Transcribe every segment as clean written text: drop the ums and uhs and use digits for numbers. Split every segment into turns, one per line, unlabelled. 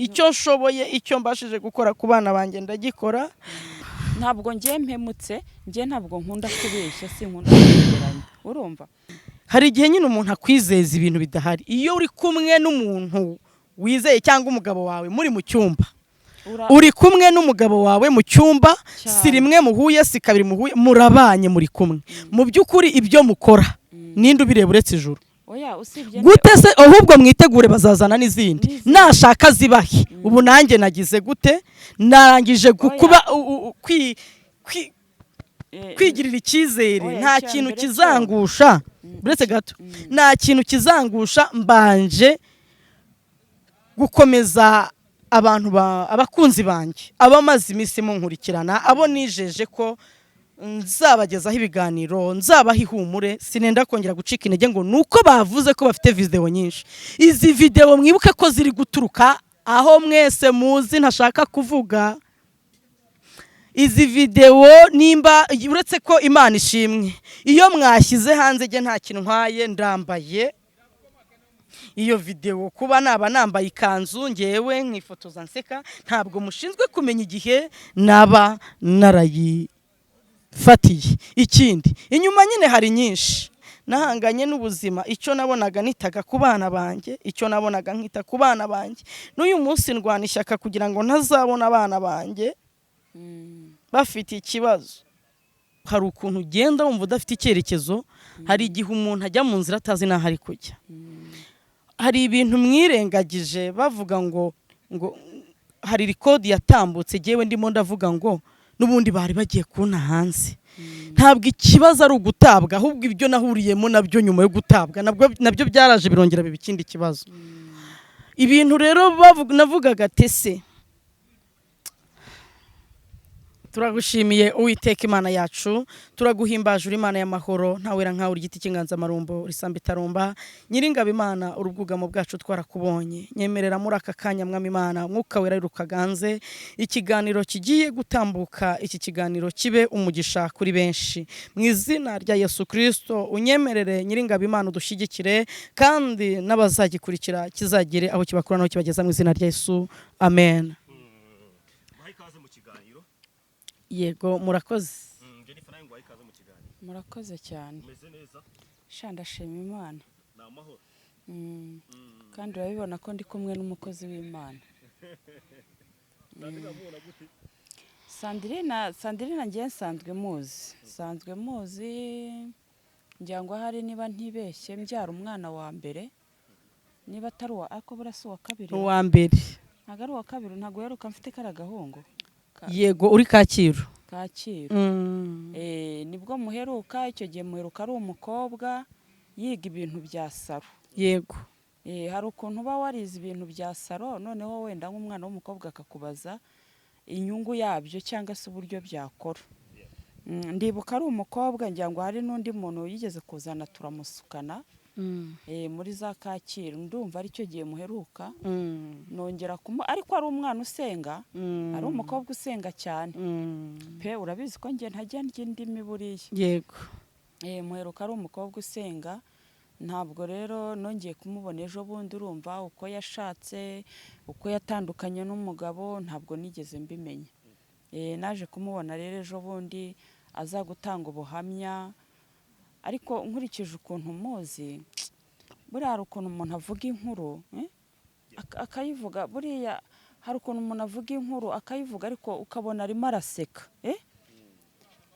Icyo nshoboye, icyo mbashije gukora ku bana banjye, ndagikora.
Ntabwo ngiye mpemutse, ngiye ntabwo nkunda kubeshya, sinkunda kwegeranya, urumva?
Hari igihe nyine umuntu akwizeza ibintu bidahari. Iyo uri kumwe n'umuntu wizeye cyangwa umugabo wawe muri mu cyumba, uri kumwe n'umugabo wawe mu cyumba, si rimwe muhuye, si kabiri muhuye, murabanye, muri kumwe, mu by'ukuri ibyo mukora ninde ubireba uretse ijuru?
Oya, usibye
Gute se? Ahubwo mwitegure, bazazana n'izindi.
N'izindi.
Nashaka zibahe. Ubu nanjye nagize gute? Narangije kuba kwigirira icyizere.
Oya,
Nta
icya
kintu
mbere cyo-
kizangusha. Uretse gato, nta kintu kizangusha. Mbanje gukomeza abantu abakunzi banjye, abamaze iminsi munkurikirana, abo nijeje ko nzabagezaho ibiganiro, nzabaha ihumure. Sinenda kongera gucika intege ngo nuko bavuze ko bafite videwo nyinshi. Izi videwo mwibuke ko ziri guturuka aho mwese muzi ntashaka kuvuga. Izi videwo nimba, uretse ko Imana ishimwe, iyo mwashyize hanze njye nta kintu ntwaye, ndambaye iyo videwo. Kuba naba nambaye ikanzu ngewe nkifotoza nseka, ntabwo mushinzwe kumenya igihe naba narayifatiye. Ikindi, inyuma nyine hari nyinshi. Nahanganye n'ubuzima. Icyo nabonaga nitaga ku bana banjye, icyo nabonaga nkita ku bana banjye. N'uyu munsi ndwana ishyaka kugira ngo ntazabona abana banjye bafite ikibazo. Hari ukuntu ugenda wumva udafite icyerekezo, hari igihe umuntu ajya mu nzira atazi n'aho ari kujya. Hari ibintu mwirengagije bavuga ngo hari record yatambutse, ngewe ndimo ndavuga ngo n'ubundi bari bagiye kunta hanze. Ntabwo ikibazo ari ugutabwa, ahubwo ibyo nahuriyemo nabyo nyuma yo gutabwa nabwo nabyo byaraje birongera biba ikindi kibazo. Ibintu rero navugaga tese. Turagushimiye Uwiteka Imana yacu, turaguhimbaje, uri Imana y'amahoro, ntawera nkawe, uri igiti cy'inganzamarumbo, risamba itarumba, Nyiringabo Imana, urubwugamo bwacu, twarakubonye. Nyemerera muri aka kanya, Mwami Imana, Mwuka Wera rukaganze ikiganiro kigiye gutambuka, iki kiganiro kibe umugisha kuri benshi mu izina rya Yesu Kirisito. Unyemerere, Nyiringabo Imana, udushyigikire, kandi n'abazagikurikira kizagere aho kibakura n'aho kibageza mu izina rya Yesu, amen.
Muhaye ikaze mu kiganiro.
Yego, murakoze.
Jennifer, nawe nguhaye ikaze mu kiganiro.
Murakoze cyane.
Umeze neza?
Sha, ndashima Imana.
Ni amahoro?
Kandi urabibona ko ndi kumwe n'umukozi w'Imana.
Sandrine, uramubona gute?
Sandrine ngiye nsanzwe muzi, ngira ngo ahari niba ntibeshye mbyara umwana wa mbere, niba atari uwa, ariko buriya si uwa kabiri?
Uwa mbere.
Ntabwo ari uwa kabiri, ntabwo uheruka mfite kariya gahungu.
Yego, uri Kacyiru.
Kacyiru. Nibwo muheruka. Icyo gihe muheruka ari umukobwa yiga ibintu bya salon. Hari ukuntu uba warize ibintu bya salon, noneho wenda nk'umwana w'umukobwa akakubaza inyungu yabyo cyangwa se uburyo byakora. Ndibuka ari umukobwa, ngira ngo hari n'undi muntu yigeze kuzana turamusukana muri za Kacyiru. Ndumva aricyo gihe muheruka. Nongera kumu, ariko ari umwana usenga, ari umukobwa usenga cyane pe. Urabizi ko njye ntajya ndya indimi buriya. Muheruka ari umukobwa usenga. Ntabwo rero nongeye kumubona ejo bundi. Urumva uko yashatse, uko yatandukanye n'umugabo, ntabwo nigeze mbimenya. Naje kumubona rero ejo bundi aza gutanga ubuhamya, ariko nkurikije ukuntu muzi, buriya hari ukuntu umuntu avuga inkuru, akayivuga. Buriya hari ukuntu umuntu avuga inkuru akayivuga, ariko ukabona arimo araseka,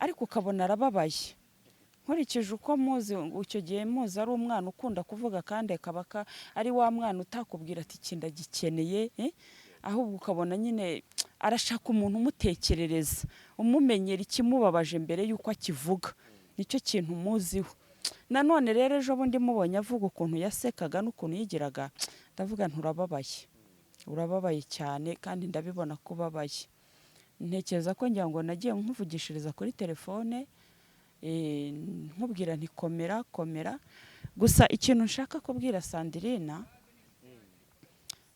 ariko ukabona arababaye. Nkurikije uko muzi, icyo gihe muzi ari umwana ukunda kuvuga, kandi akaba ari wa mwana utakubwira ati iki ndagikeneye, ahubwo ukabona nyine arashaka umuntu umutekerereza, umumenyera ikimubabaje mbere y'uko akivuga. Nicyo kintu muziho. Nanone rero ejo bundi mubonye avuga ukuntu yasekaga n'ukuntu yigiraga, ndavuga nti urababaye, urababaye cyane, kandi ndabibona ko ubabaye. Ntekereza ko ngira ngo nagiye nkuvugishiriza kuri telefone, nkubwira nti komera, komera. Gusa ikintu nshaka kubwira Sandrine,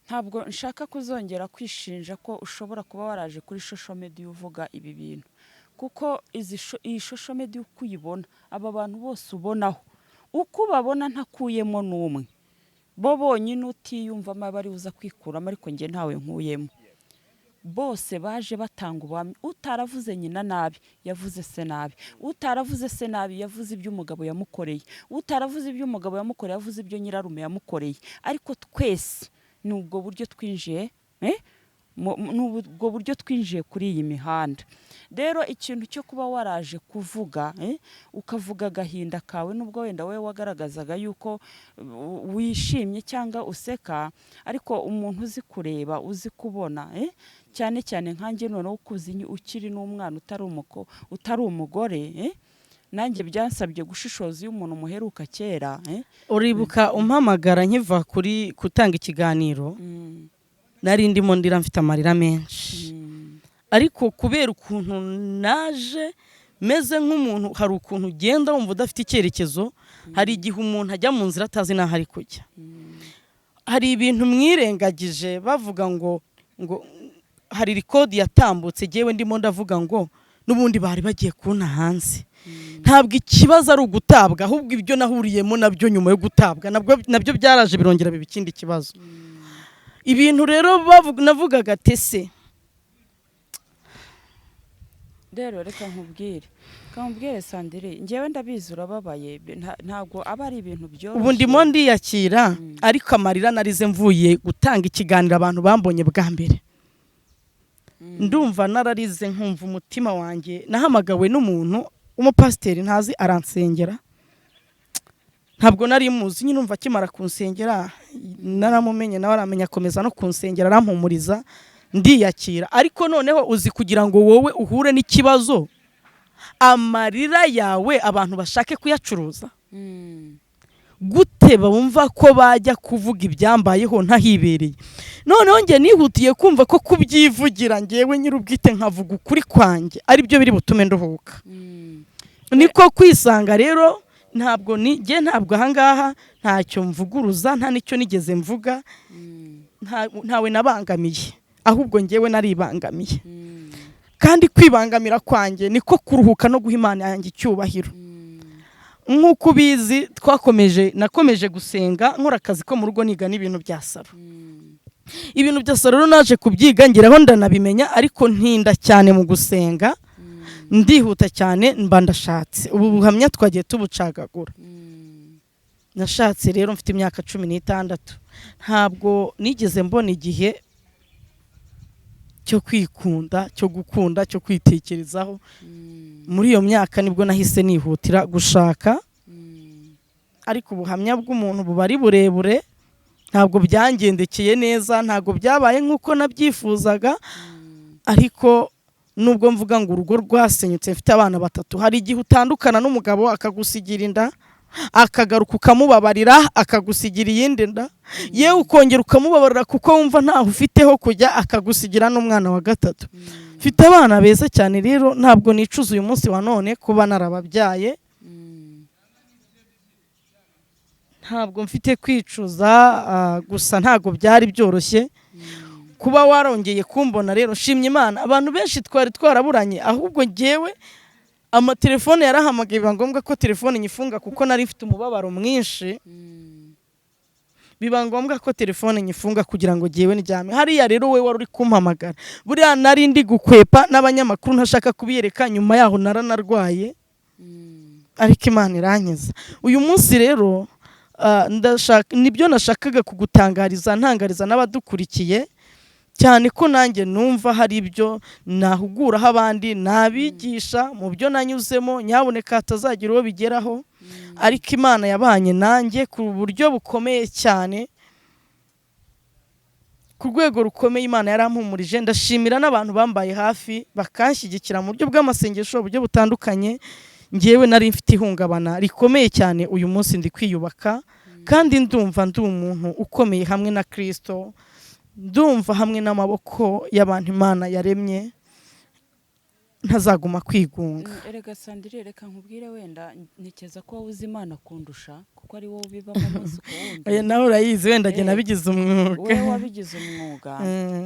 ntabwo nshaka kuzongera kwishinja ko ushobora kuba waraje kuri social media uvuga ibi bintu, kuko iyi social media uko uyibona, aba bantu bose ubonaho, uko ubabona ntakuyemo n'umwe. Bo bonyine utiyumvamo aba ari uza kwikuramo, ariko njye ntawe nkuyemo. Bose baje batanga ubuhamya. Utaravuze nyina nabi yavuze se nabi, utaravuze se nabi yavuze ibyo umugabo yamukoreye, utaravuze ibyo umugabo yamukoreye yavuze ibyo nyirarume yamukoreye. Ariko twese ni ubwo buryo twinjiye, ni ubwo buryo twinjiye kuri iyi mihanda. Rero ikintu cyo kuba waraje kuvuga, ukavuga agahinda kawe, nubwo wenda wowe wagaragazaga yuko wishimye cyangwa useka, ariko umuntu uzi kureba, uzi kubona, cyane cyane nkanjye noneho ukuze ukiri n'umwana, utari umugore, nanjye byansabye gushishoza iyo umuntu muheruka kera.
Uribuka umpamagara nkiva kuri gutanga ikiganiro, nari ndimo ndira, mfite amarira menshi, ariko kubera ukuntu naje meze nk'umuntu, hari ukuntu ugenda wumva udafite icyerekezo, hari igihe umuntu ajya mu nzira atazi n'aho ari kujya. Hari ibintu mwirengagije bavuga ngo hari record yatambutse, ngewe ndimo ndavuga ngo n'ubundi bari bagiye kunta hanze. Ntabwo ikibazo ari ugutabwa, ahubwo ibyo nahuriyemo nabyo nyuma yo gutabwa nabyo byaraje birongera biba ikindi kibazo. Ibintu rero navugaga ati ese
Rero reka nkubwire Sandrine, njyewe ndabizi urababaye, ntabwo aba ari ibintu byoroshye.
Ubu ndimo ndiyakira, ariko amarira narize mvuye gutanga ikiganiro, abantu bambonye bwa mbere, ndumva nararize nkumva umutima wanjye. Nahamagawe n'umuntu w'umupasiteri ntazi, aransengera, ntabwo nari muzi nyine. Umva, akimara kunsengera naramumenye, nawe aramenya, akomeza no kunsengera, arampumuriza, ndiyakira. Ariko noneho uzi kugira ngo wowe uhure n'ikibazo, amarira yawe abantu bashake kuyacuruza gute? Bumva ko bajya kuvuga ibyambayeho ntahibereye. Noneho njye nihutiye kumva ko kubyivugira ngewe nyir'ubwite, nkavuga ukuri kwanjye, aribyo biri butume nduhuka. Niko kwisanga rero. Ntabwo ni njye, ntabwo ahangaha ntacyo mvuguruza, nta n'icyo nigeze mvuga, ntawe nabangamiye, ahubwo ngewe naribangamiye. Kandi kwibangamira kwanjye niko kuruhuka no guha Imana yanjye icyubahiro. Nk'uko ubizi, twakomeje, nakomeje gusenga, nkora akazi ko mu rugo, niga n'ibintu bya salon. Ibintu bya salon rero naje kubyiga, ngeraho ndanabimenya, ariko ntinda cyane mu gusenga, ndihuta cyane mba ndashatse. Ubu buhamya twagiye tubucagagura. Nashatse rero mfite imyaka 16. Ntabwo nigeze mbona igihe cyo kwikunda, cyo gukunda, cyo kwitekerezaho. Muri iyo myaka nibwo nahise nihutira gushaka. Ariko ubuhamya bw'umuntu buba ari burebure. Ntabwo byangendekeye neza, ntabwo byabaye nk'uko nabyifuzaga. Ariko nubwo mvuga ngo urugo rwasenyutse mfite abana batatu, hari igihe utandukana n'umugabo akagusigira inda, akagaruka ukamubabarira, akagusigira iyindi nda, yewe ukongera ukamubabarira kuko wumva ntaho ufite ho kujya, akagusigira n'umwana wa gatatu. Mfite abana beza cyane rero, ntabwo nicuza uyu munsi wa none kuba narababyaye. Ntabwo mfite kwicuza, gusa ntabwo byari byoroshye kuba warongeye kumbona. Rero shimye Imana, abantu benshi twari twaraburanye, ahubwo ngewe amatelefone yarahamagaye, biba ngombwa ko telefone nyifunga kuko nari mfite umubabaro mwinshi. Biba ngombwa ko telefone nyifunga kugira ngo ngewe ndyame hariya. Rero we wari uri kumpamagara, buriya nari ndi gukwepa n'abanyamakuru, ntashaka kubiyereka. Nyuma yaho naranarwaye, ariko Imana irankiza. Uyu munsi rero ndashaka, nibyo nashakaga kugutangariza, ntangariza n'abadukurikiye, cyane ko nanjye numva hari ibyo nahuguraho abandi, nabigisha mu byo nanyuzemo, nyabuneka hatazagira uwo bigeraho. Ariko Imana yabanye nanjye ku buryo bukomeye cyane, ku rwego rukomeye. Imana yarampumurije. Ndashimira n'abantu bambaye hafi, bakanshyigikira mu buryo bw'amasengesho, uburyo butandukanye. Ngewe nari mfite ihungabana rikomeye cyane. Uyu munsi ndi kwiyubaka kandi ndumva ndi umuntu ukomeye hamwe na Kirisito, ndumva hamwe n'amaboko y'abantu Imana yaremye. ntazaguma kwigunga.
Erega Sandrine, reka nkubwire, wenda ntekereza ko wowe uzi Imana kundusha, kuko ari wowe ubibamo umunsi ku wundi.
Oya, nawe urayizi, wenda njye nabigize umwuga.
Wowe wabigize umwuga.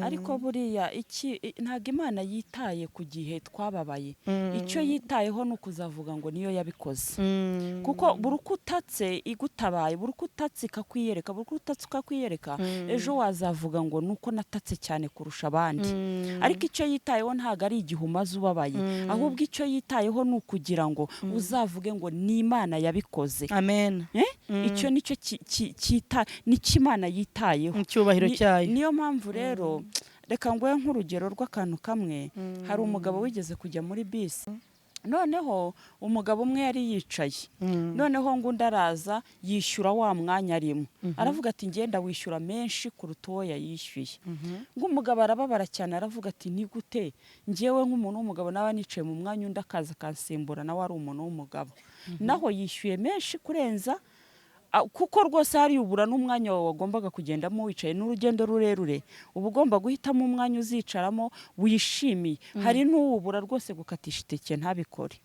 Ariko buriya iki ntabwo Imana yitaye ku gihe twababaye. Icyo yitayeho ni ukuzavuga ngo niyo yabikoze, kuko buri uko utatse igutabaye, buri uko utatse ikakwiyereka, buri uko utatse ukakwiyereka, ejo wazavuga ngo nuko natatse cyane kurusha abandi. Ariko icyo yitayeho ntabwo ari igihe umaze ubabaye, ahubwo icyo yitayeho ni ukugira ngo uzavuge ngo ni Imana yabikoze.
Amen.
Icyo nicyo cyita, nicyo Imana yitayeho.
Mu cyubahiro cyayo.
Niyo mpamvu rero reka nguhe nk'urugero rw'akantu kamwe. Hari umugabo wigeze kujya muri bisi, noneho umugabo umwe yari yicaye, noneho ngo undi araza yishyura wa mwanya arimo, aravuga ati: "Ngenda wishyura menshi kuruta uwo yayishyuye." Ngo umugabo arababara cyane, aravuga ati: "Ni gute ngewe nk'umuntu w'umugabo nawe nicaye mu mwanya, undi akaza akansimbura, nawe ari umuntu w'umugabo, naho yishyuye menshi kurenza?" Kuko rwose hariya ubura n'umwanya wawe wagombaga kugendamo wicaye, n'urugendo rurerure uba ugomba guhitamo umwanya uzicaramo wishimiye. Hari n'uwubura rwose gukatisha itike ntabikore,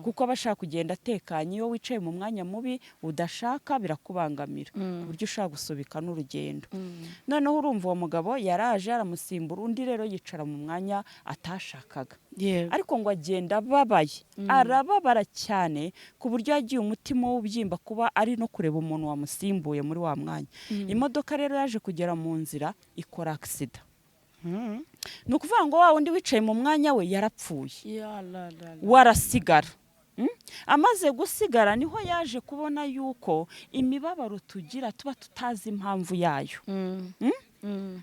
kuko aba ashaka kugenda atekanye. Iyo wicaye mu mwanya mubi udashaka, birakubangamira ku buryo ushaka gusubika n'urugendo. Noneho urumva, uwo mugabo yaraje aramusimbura, undi rero yicara mu mwanya atashakaga. Ariko ngo agenda ababaye, arababara cyane ku buryo yagiye umutima w'ubyimba kuba ari no kureba umuntu wamusimbuye muri wa mwanya. Imodoka rero yaje kugera mu nzira ikora accident. Ni ukuvuga ngo wa wundi wicaye mu mwanya we yarapfuye,
Ya la la la.
warasigara. Amaze gusigara niho yaje kubona yuko imibabaro tugira tuba tutazi impamvu yayo.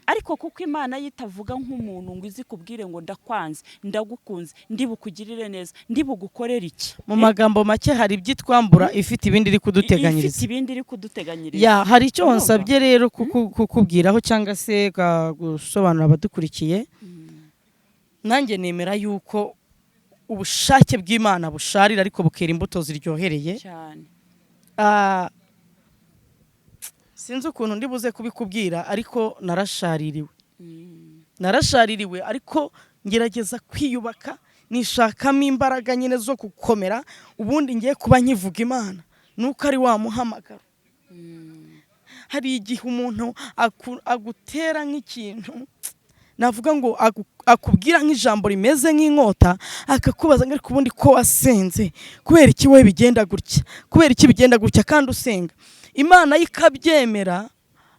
Ariko kuko Imana yo itavuga nk'umuntu ngo izi kubwire ngo ndakwanze, ndagukunze, ndi bukugirire neza, ndi bugukorere iki.
Mu magambo make, hari ibyo itwambura ifite ibindi iri kuduteganyiriza.
Ifite ibindi iri kuduteganyiriza.
Ya, hari icyo
Urumva?
wansabye rero kukubwiraho cyangwa se gusobanurira abadukurikiye. Nanjye nemera yuko ubushake bw'Imana busharira ariko bukera imbuto ziryohereye.
Cyane.
Sinzi ukuntu ndi buze kubikubwira, ariko narashaririwe. Narashaririwe, ariko ngerageza kwiyubaka, nishakamo imbaraga nyine zo gukomera. Ubundi ngiye kuba nkivuga Imana nuko ari wa muhamagaro. Hari igihe umuntu agutera nk'ikintu, navuga ngo akubwira nk'ijambo rimeze nk'inkota, akakubaza ngo: "Ariko ubundi ko wasenze, kubera iki wowe bigenda gutya? Kubera iki bigenda gutya kandi usenga?" Imana yo ikabyemera.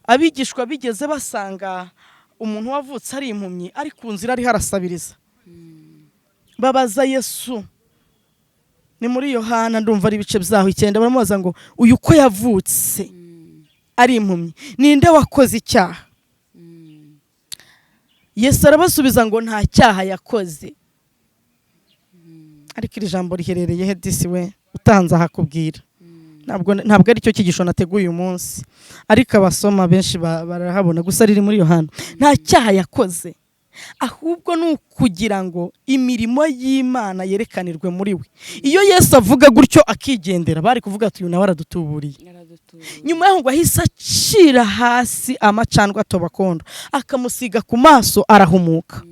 Abigishwa bigeze basanga umuntu wavutse ari impumyi ari ku nzira, ariho arasabiriza. Babaza Yesu, ni muri Yohana, ndumva ari ibice byaho 9, baramubaza ngo: "Uyu ko yavutse ari impumyi, ninde wakoze icyaha?" Yesu arabasubiza ngo nta cyaha yakoze. Ariko iri jambo riherereye he disi we? Utanze ahakubwira. Ntabwo ari cyo cyigisho nateguye uyu munsi, ariko abasoma benshi barahabona. Gusa riri muri Yohana. Nta cyaha yakoze, ahubwo ni ukugira ngo imirimo y'Imana yerekanirwe muri we. Iyo Yesu avuga gutyo akigendera, bari kuvuga ati: "Uyu nawe aradutuburiye."
Yaradutuburiye.
Nyuma yaho ngo ahise acira hasi amacandwe, atoba akondo, akamusiga ku maso, arahumuka.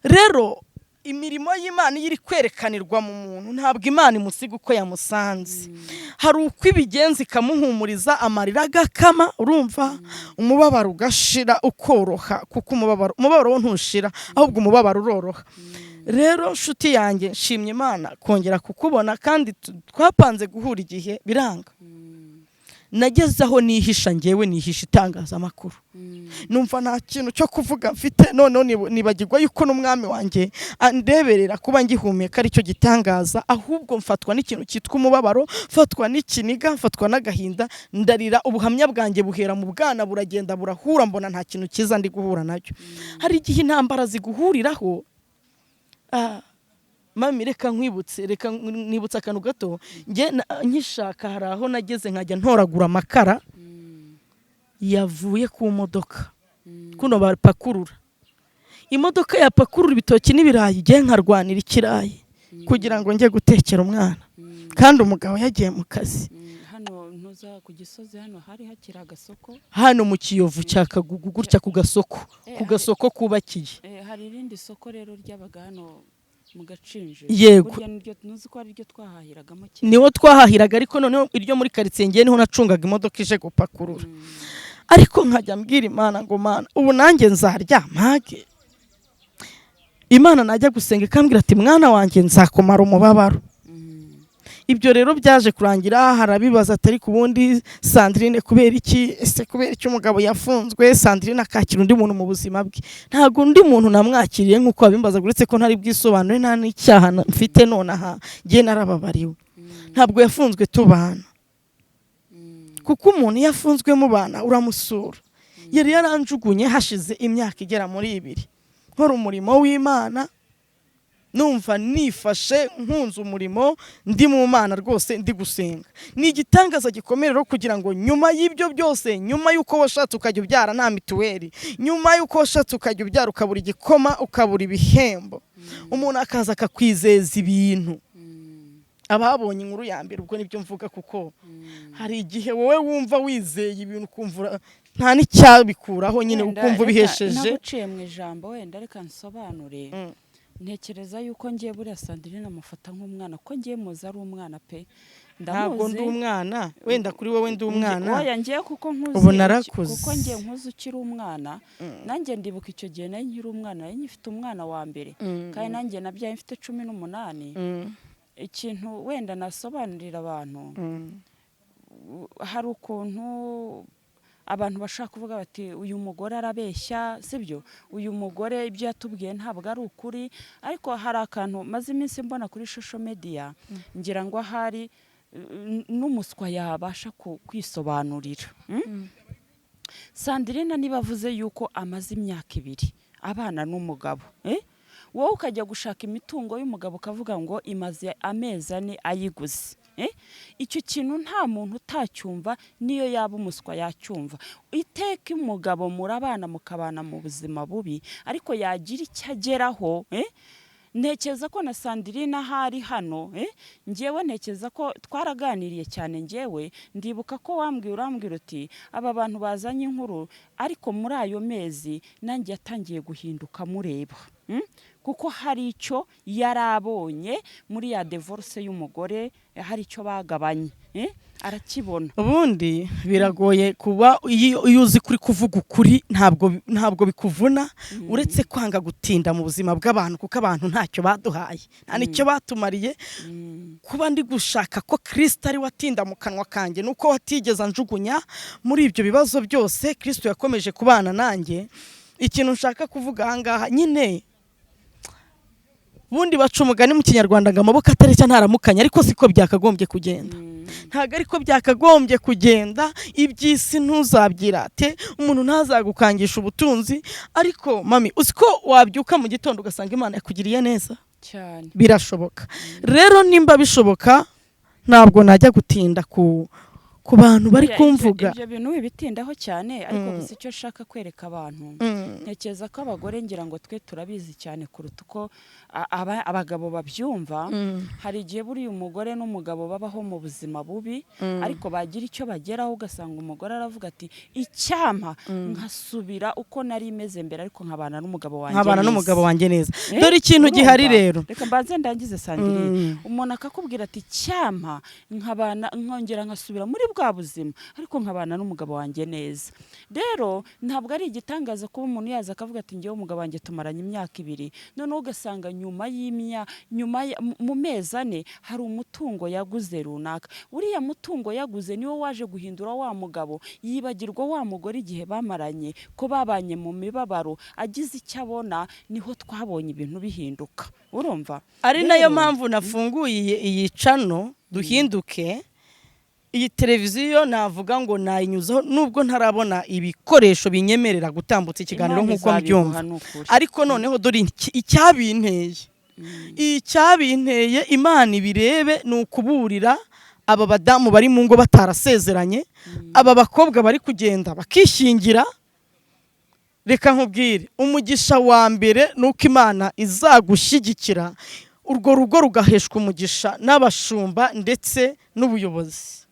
Rero imirimo y'Imana iyo iri kwerekanirwa mu muntu, ntabwo Imana imusiga uko yamusanze. Hari uko ibigenza ikamuhumuriza, amarira agakama, urumva, umubabaro ugashira, ukoroha, kuko umubabaro wo ntushira, ahubwo umubabaro uroroha. Rero nshuti yanjye, nshimye Imana kongera kukubona. Kandi twapanze guhura igihe biranga. Nageze aho nihisha, ngewe nihisha itangazamakuru, numva nta kintu cyo kuvuga mfite. Noneho nibagirwa yuko n'umwami wanjye andeberera, kuba ngihumeka aricyo gitangaza. Ahubwo mfatwa n'ikintu cyitwa umubabaro, mfatwa n'ikiniga, mfatwa n'agahinda, ndarira. Ubuhamya bwanjye buhera mu bwana, buragenda burahura, mbona nta kintu cyiza ndi guhura nacyo. Hari igihe intambara ziguhuriraho. Mami, reka nkwibutse, reka nibutse akantu gato. Njye nkishaka, hari aho nageze nkajya ntoragura amakara yavuye ku modoka, kuno bapakurura, imodoka yapakurura ibitoki n'ibirayi, ngiye nkarwanira ikirayi kugira ngo njye gutekera umwana, kandi umugabo yagiye mu kazi.
Hano ntuza ku Gisozi, hano hari hakiri agasoko.
Hano mu Kiyovu cya Kagugu gutya, ku gasoko, ku gasoko kubakiye.
Eh, Hari irindi soko rero ryabaga hano mu Gacinjiro.
Yego.
Burya niryo, ntuzi ko ari ryo twahahiragamo kera?
Niwo twahahiraga, ariko noneho iryo muri karitsiye ngiye niho nacungaga imodoka ije gupakurura. Ariko nkajya mbwira Imana ngo: "Mana, ubu nanjye nzarya mpage?" Imana najya gusenga ikambwira ati: "Mwana wanjye, nzakumara umubabaro." Ibyo rero byaje kurangira harabibaza atari ku bundi Sandrine, kubera iki ese, kubera iki umugabo yafunzwe, Sandrine akakira undi muntu mu buzima bwe? Ntabwo undi muntu namwakiriye nk'uko babimbaza, uretse ko ntari bwisobanure, nta n'icyaha mfite nonaha, ngiye narababariwe. Ntabwo yafunzwe tubana, kuko umuntu iyo afunzwe mubana uramusura. Yari yaranjugunye hashize imyaka igera muri 2 nkora umurimo w'Imana, numva nifashe, nkunze umurimo, ndi mu Mana rwose, ndi gusenga. Ni igitangaza gikomeye rero kugira ngo nyuma y'ibyo byose, nyuma y'uko washatse ukajya ubyara nta mituweli, nyuma y'uko washatse ukajya ubyara ukabura igikoma, ukabura ibihembo, umuntu akaza akakwizeza ibintu. Ababonye inkuru ya mbere, ubwo nibyo mvuga, kuko hari igihe wowe wumva wizeye ibintu, ukumva nta n'icyabikuraho nyine.
Wenda
ukumva
reka
ubihesheje.
Naguciye mu ijambo, wenda reka nsobanure. Ntekereza yuko ngiye buriya Sandrine amufata nk'umwana, ko ngiye muzi ari umwana pe.
Ntabwo ndi umwana, wenda kuri wowe ndi umwana.
Oya, ngiye kuko nkuzi
Ubu narakuze.
Kuko ngiye nkuzi ukiri umwana. Nanjye ndibuka icyo gihe nari nkiri umwana, nari ngifite umwana wa mbere, kandi nanjye nabyaye mfite 18. Ikintu wenda nasobanurira abantu, hari ukuntu abantu bashaka kuvuga bati: "Uyu mugore arabeshya, sibyo? Uyu mugore ibyo yatubwiye ntabwo ari ukuri." Ariko hari akantu maze iminsi mbona kuri social media, ngira ngo ahari n'umuswa yabasha kwisobanurira. Sandrine niba avuze yuko amaze imyaka 2 abana n'umugabo, eh? Wowe ukajya gushaka imitungo y'umugabo ukavuga ngo imaze amezi 4 ayiguze, eh? Icyo kintu nta muntu utacyumva, niyo yaba umuswa yacyumva. Iteka umugabo murabana, mukabana mu buzima bubi, ariko yagira icyo ageraho, eh? Ntekereza ko na Sandrine ahari hano, eh? Ngewe ntekereza ko twaraganiriye cyane. Ngewe ndibuka ko wambwiye, urambwira uti: "Aba bantu bazanye inkuru, ariko muri ayo mezi nanjye yatangiye guhinduka mureba." Kuko hari icyo yari abonye muri ya divorce y'umugore, hari icyo bagabanye, eh? Arakibona.
Ubundi biragoye kuba iyo uzi kuri kuvuga ukuri, ntabwo bikuvuna, uretse kwanga gutinda mu buzima bw'abantu, kuko abantu ntacyo baduhaye, nta nicyo batumariye. Kuba ndi gushaka ko Kirisito ari we atinda mu kanwa kanjye, nuko watigeze anjugunya muri ibyo bibazo byose, Kirisito yakomeje kubana nanjye. Ikintu nshaka kuvuga aha ngaha nyine, ubundi baca umugani mu Kinyarwanda ngo amaboko atareshya ntaramukanya, ariko siko byakagombye kugenda. Ntabwo ariko byakagombye kugenda. Iby'isi ntuzabyirate, umuntu ntazagukangisha ubutunzi. Ariko mami, uzi ko wabyuka mu gitondo ugasanga Imana yakugiriye neza?
Cyane.
Birashoboka rero. Nimba bishoboka, ntabwo najya gutinda ku bantu bari
Buriya
kumvuga.
Ibyo bintu wibitindaho cyane, ariko gusa icyo nshaka kwereka abantu, ntekereza ko abagore, ngira ngo twe turabizi cyane kuruta uko abagabo babyumva. Hari igihe buriya umugore n'umugabo babaho mu buzima bubi, ariko bagira icyo bageraho ugasanga umugore aravuga ati: "Icyampa nkasubira uko nari meze mbere, ariko nkabana n'umugabo wanjye
nkabana
neza."
n'umugabo wanjye neza.
Eh,
Dore ikintu
urumva?
gihari rero.
Reka mbanze ndangize, Sandrine. Umuntu akakubwira ati: "Cyampa nkabana, nkongera nkasubira muri bwa buzima, ariko nkabana n'umugabo wanjye neza." Rero ntabwo ari igitangaza kuba umuntu yaza akavuga ati: "Ngewe umugabo wanjye tumaranye imyaka 2," noneho ugasanga nyuma y'imya nyuma ya- mu mezi 4 hari umutungo yaguze runaka. Uriya mutungo yaguze niwo waje guhindura wa mugabo, yibagirwa wa mugore igihe bamaranye, ko babanye mu mibabaro. Agize icyo abona niho twabonye ibintu bihinduka, urumva?
Ari nayo
Rero-
mpamvu nafunguye iyi channel Duhinduke. Iyi televiziyo navuga ngo nayinyuzaho, nubwo ntarabona ibikoresho binyemerera gutambutsa ikiganiro
Imana
nk'uko mbyumva.
izabiguha, ni ukuri.
Ariko noneho dore icyabinteye, Imana ibirebe, ni ukuburira aba badamu bari mu ngo batarasezeranye, aba bakobwa bari kugenda bakishingira. Reka nkubwire, umugisha wa mbere ni uko Imana izagushyigikira, urwo rugo rugaheshwa umugisha n'abashumba ndetse n'ubuyobozi.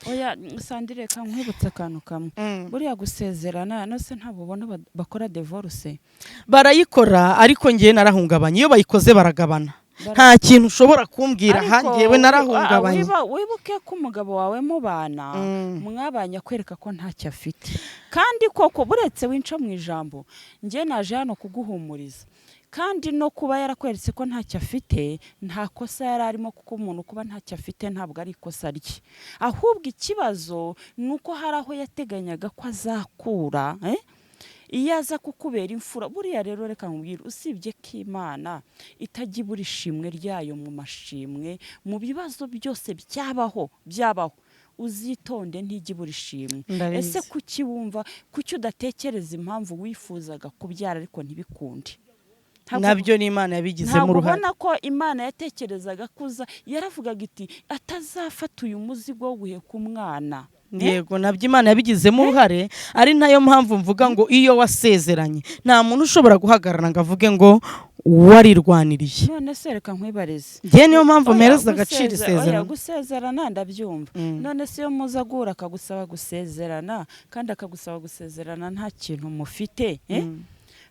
Oya Sandire, reka nkwibutse akantu kamwe. Buriya gusezerana, nose ntabwo ubona bakora divorce?
Barayikora, ariko ngewe narahungabanye. Iyo bayikoze baragabana. Nta kintu ushobora kumbwira aha.
Ariko
Ngewe narahungabanye.
Wibuke ko umugabo wawe mubana, mwabanye akwereka ko ntacyo afite. Kandi koko, buretse winca mu ijambo, njye naje hano kuguhumuriza. Kandi no kuba yarakweretse ko ntacyo afite, nta kosa yari arimo, kuko umuntu kuba ntacyo afite ntabwo ari ikosa rye. Ahubwo ikibazo ni uko hari aho yateganyaga ko azakura, eh? Iyo aza kukubera imfura. Buriya rero reka nkubwire, usibye ko Imana itajya ibura ishimwe ryayo mu mashimwe, mu bibazo byose byabaho, uzitonde, ntijya ibura ishimwe.
Ndabizi.
Ese kuki wumva, kuki udatekereza impamvu wifuzaga kubyara ariko ntibikunde?
Nabyo ni Imana yabigizemo
Ntabwo
uruhare.
ubona ko Imana yatekerezaga kuza, yaravugaga iti atazafata uyu muzigo wo guheka umwana?
Yego, nabyo Imana yabigizemo uruhare, ari nayo mpamvu mvuga ngo iyo wasezeranye nta muntu ushobora guhagarara ngo avuge ngo warirwaniriye.
None se reka nkwibarize.
Njye niyo mpamvu
Oya,
mpereza agaciro isezerano.
Oya, gusezerana ndabyumva. None se iyo muza guhura akagusaba gusezerana, kandi akagusaba gusezerana nta kintu mufite, eh?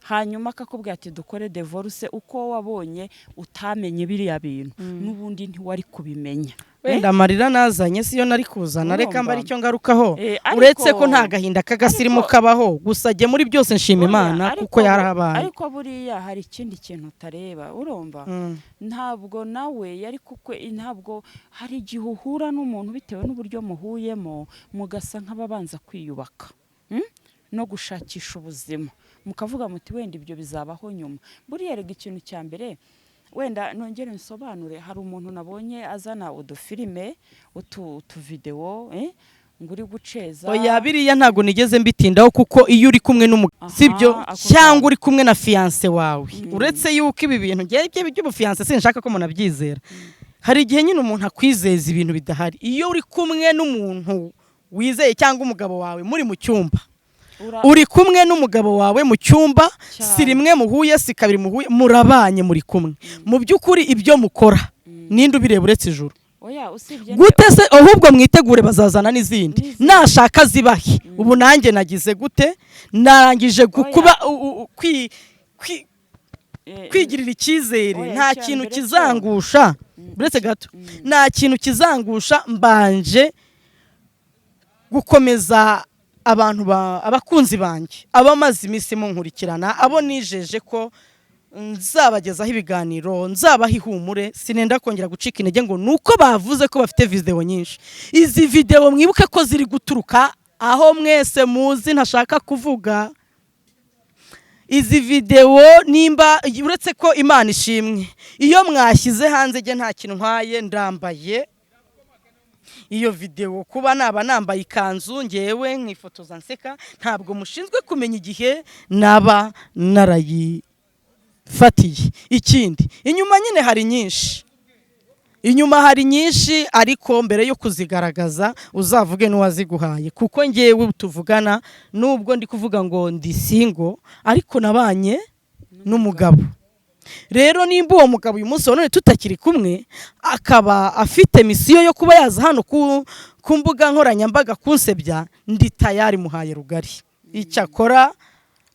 Hanyuma akakubwira ati dukore divorce, uko wabonye utamenye biriya bintu, n'ubundi ntiwari kubimenya.
Wenda amarira nazanye siyo nari kuzana, reka
Urumva?
mba aricyo ngarukaho.
Ariko
Uretse ko nta gahinda k'agasirimu kabaho, gusa jye muri byose nshima
Oya,
Imana kuko yarahabaye.
Ariko buriya hari ikindi kintu utareba, urumva? Ntabwo nawe yari kukwe, ntabwo hari igihe uhura n'umuntu bitewe n'uburyo muhuyemo, mugasa nk'ababanza kwiyubaka, No gushakisha ubuzima, mukavuga muti wenda ibyo bizabaho nyuma. Buriya rega ikintu cya mbere, wenda nongere nsobanure, hari umuntu nabonye azana udufilime, utuvidewo, ngo uri guceza.
Oya, biriya ntabwo nigeze mbitindaho, kuko iyo uri kumwe n'umugabo, sibyo,
Ako
cyangwa uri kumwe na fiancé wawe, uretse yuko ibi bintu ngewe by'ubufiancé sinshaka ko munabyizera. Hari igihe nyine umuntu akwizeza ibintu bidahari. Iyo uri kumwe n'umuntu wizeye cyangwa umugabo wawe muri mu cyumba, uri kumwe n'umugabo wawe mu cyumba, si rimwe muhuye, si kabiri muhuye, murabanye, muri kumwe, mu by'ukuri ibyo mukora ninde ubireba uretse ijuru?
Oya, usibye
Gute se? Ahubwo mwitegure, bazazana n'izindi.
N'izindi.
Nashaka zibahe. Ubu nanjye nagize gute? Narangije kuba kwigirira icyizere.
Oya,
Nta
icya
kintu
mbere cyo
kizangusha, uretse gato, nta kintu kizangusha. Mbanje gukomeza abantu abakunzi banjye, abamaze iminsi munkurikirana, abo nijeje ko nzabagezaho ibiganiro, nzabaha ihumure. Sinenda kongera gucika intege ngo nuko bavuze ko bafite videwo nyinshi. Izi videwo mwibuke ko ziri guturuka aho mwese muzi ntashaka kuvuga. Izi videwo nimba, uretse ko Imana ishimwe, iyo mwashyize hanze njye nta kintu ntwaye, ndambaye iyo videwo. Kuba naba nambaye ikanzu ngewe nkifotoza nseka, ntabwo mushinzwe kumenya igihe naba narayifatiye. Ikindi, inyuma nyine hari nyinshi, inyuma hari nyinshi, ariko mbere yo kuzigaragaza uzavuge n'uwaziguhaye, kuko ngewe tuvugana, nubwo ndi kuvuga ngo ndi single, ariko nabanye n'umugabo. Rero nimba uwo mugabo uyu munsi wa none tutakiri kumwe, akaba afite mission yo kuba yaza hano ku mbuga nkoranyambaga kunsebya, ndi tayari, muhaye rugari. Icyakora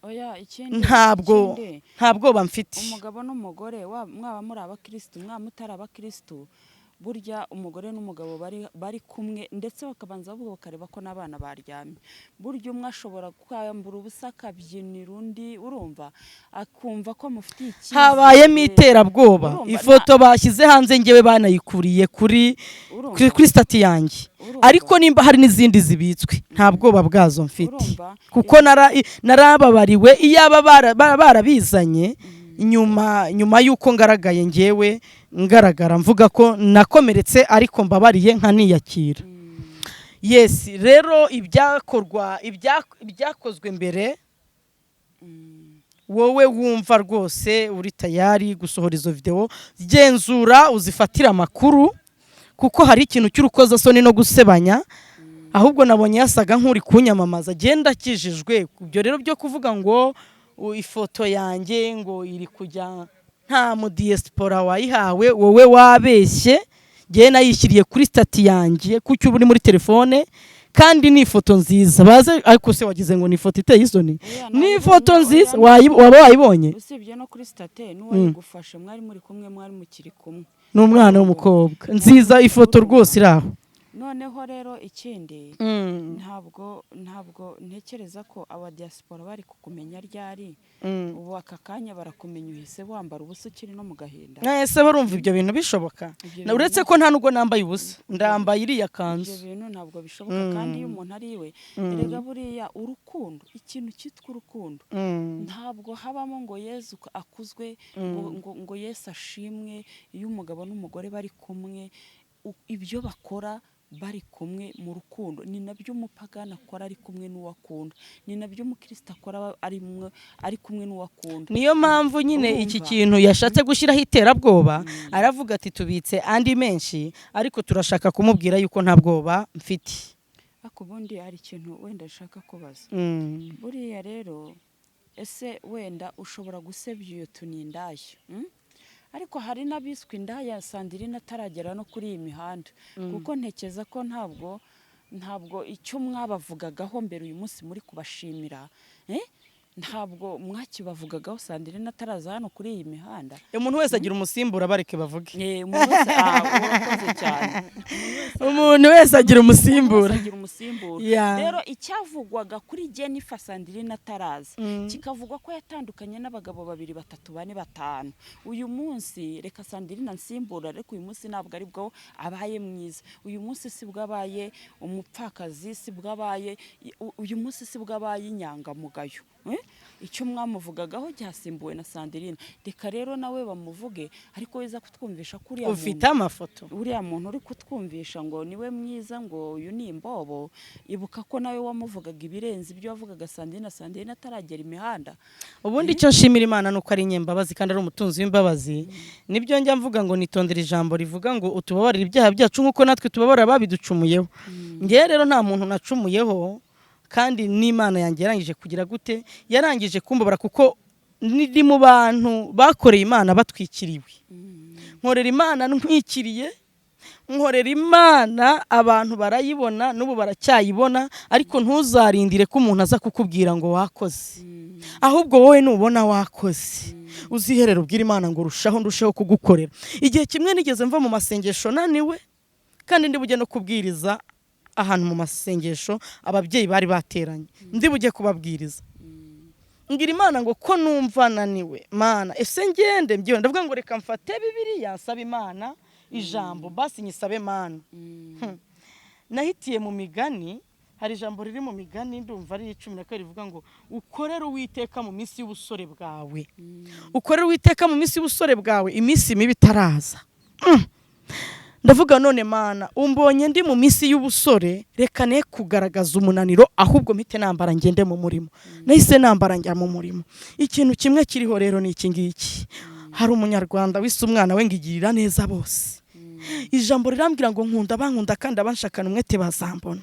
Oya, ikindi
ntabwo
ikindi,
nta bwoba mfite.
Umugabo n'umugore, mwaba muri abakirisitu, mwaba mutari abakirisitu, burya umugore n'umugabo bari kumwe, ndetse bakabanza bavuga, bakareba ko n'abana baryamye, burya umwe ashobora kwambura ubusa akabyinira undi, urumva, akumva ko mufitiye icyizere.
Habayemo iterabwoba.
Urumva,
Ifoto bashyize hanze ngewe banayikuriye kuri
Urumva?
kuri status yanjye.
Urumva?
Ariko nimba hari n'izindi zibitswe, nta bwoba bwazo mfite,
Urumva?
kuko narababariwe. Iyaba barabizanye nyuma y'uko ngaragaye, ngewe ngaragara mvuga ko nakomeretse ariko mbabariye nkaniyakira. Yes, rero ibyakorwa, ibyakozwe mbere, wowe wumva rwose uri tayari gusohora izo videwo, genzura uzifatire amakuru, kuko hari ikintu cy'urukozasoni no gusebanya. Ahubwo nabonye yasaga nk'uri kunyamamaza. Genda akijijwe. Ibyo rero byo kuvuga ngo ifoto yanjye ngo iri kujya, nta mu diaspora wayihawe, wowe wabeshye. Ngewe nayishyiriye kuri status yanjye, kuko ubu uri muri telefone, kandi ni ifoto nziza baze. Ariko se wagize ngo ni ifoto iteye isoni?
Oya,
Ni
nayibonye,
ifoto
oya,
nziza. Waba wayibonye?
Usibye no kuri status, n'uwayigufashe mwari muri kumwe, mwari mukiri kumwe.
Ni umwana w'umukobwa nziza, ifoto rwose iri aho.
Noneho rero ikindi, ntabwo ntekereza ko aba diaspora bari kukumenya ryari. Ubu aka kanya barakumenya uhise wambara ubusa ukiri no mu gahinda.
Ese barumva ibyo bintu bishoboka?
Ibyo
Na uretse ko nta nubwo nambaye ubusa, ndambaye iriya
Ibyo
kanzu.
bintu ntabwo bishoboka. Kandi iyo umuntu ari iwe, erega buriya urukundo, ikintu cyitwa urukundo, ntabwo habamo ngo Yezu akuzwe, ngo Yesu ashimwe. Iyo umugabo n'umugore bari kumwe, ibyo bakora bari kumwe mu rukundo ni nabyo umupagani akora ari kumwe n'uwo akunda, ni nabyo umukristo akora ari kumwe n'uwo akunda.
Niyo mpamvu nyine iki
Urumva?
kintu yashatse gushyiraho iterabwoba, aravuga ati: "Tubitse andi menshi, ariko turashaka kumubwira yuko nta bwoba mfite."
Ariko ubundi hari ikintu wenda nshaka kubaza. Buriya rero, ese wenda ushobora gusebya iyo tuni indaya, Ariko hari n'abiswe indaya Sandrine ataragera no kuri iyi mihanda, kuko ntekereza ko ntabwo icyo mwabavugagaho mbere uyu munsi muri kubashimira, eh? Ntabwo mwakibavugagaho Sandrine ataraza hano kuri iyi mihanda.
Umuntu wese agira umusimbura, bareke bavuge.
Umuntu wese, ah, urakoze cyane.
Umuntu wese agira umusimbura.
Agira umusimbura. Rero icyavugwaga kuri Jennifer Sandrine ataraza, kikavugwa ko yatandukanye n'abagabo babiri, batatu, bane, batanu, uyu munsi reka Sandrine ansimbura. Ariko uyu munsi ntabwo ari bwo abaye mwiza, uyu munsi si bwo abaye umupfakazi, si bwo abaye, uyu munsi si bwo abaye inyangamugayo. Eh? Icyo mwamuvugagaho cyasimbuwe na Sandrine. Reka rero nawe bamuvuge, ariko wiza kutwumvisha ko uriya
Ufite amafoto?
Uriya muntu uri kutwumvisha ngo niwe mwiza, ngo uyu ni imbobo, ibuka ko nawe wamuvugaga ibirenze ibyo wavugaga Sandrine, Sandrine ataragera imihanda.
Ubundi icyo nshimira Imana ni uko ari inyembabazi kandi ari umutunzi w'imbabazi. Nibyo njya mvuga ngo nitondere ijambo rivuga ngo utubabarire ibyaha byacu nk'uko natwe tubabarira ababiducumuyeho. Ngewe rero nta muntu nacumuyeho, kandi n'Imana yanjye yarangije kugira gute? Yarangije kumbabara, kuko ni mu bantu bakoreye Imana batwikiriwe. Nkorera Imana ntwikiriye, nkorera Imana abantu barayibona, n'ubu baracyayibona. Ariko ntuzarindire ko umuntu aza kukubwira ngo wakoze, ahubwo wowe nubona wakoze uziherera ubwira Imana ngo rushaho, ndusheho kugukorera. Igihe kimwe nigeze mva mu masengesho naniwe, kandi ndi bujye no kubwiriza ahantu mu masengesho, ababyeyi bari bateranye, ndi bujye kubabwiriza. Ngira Imana ngo ko numva naniwe Mana, ese ngende mbyiwe? Ndavuga ngo reka mfate Bibiliya nsaba Imana ijambo, basi nyisabe Mana. Nahitiye mu Migani. Hari ijambo riri mu Migani, ndumva ari 12, rivuga ngo ukorere Uwiteka mu minsi y'ubusore bwawe, ukorere Uwiteka mu minsi y'ubusore bwawe, iminsi mibi itaraza. Ndavuga none Mana, umbonye ndi mu minsi y'ubusore, reka ne kugaragaza umunaniro, ahubwo mpite nambara ngende mu murimo. Nahise nambara njya mu murimo. Ikintu kimwe kiriho rero ni iki ngiki: hari Umunyarwanda wise umwana we ngo igirira neza bose. Ijambo rirambwira ngo nkunda bankunda kandi abanshakana umwete bazambona.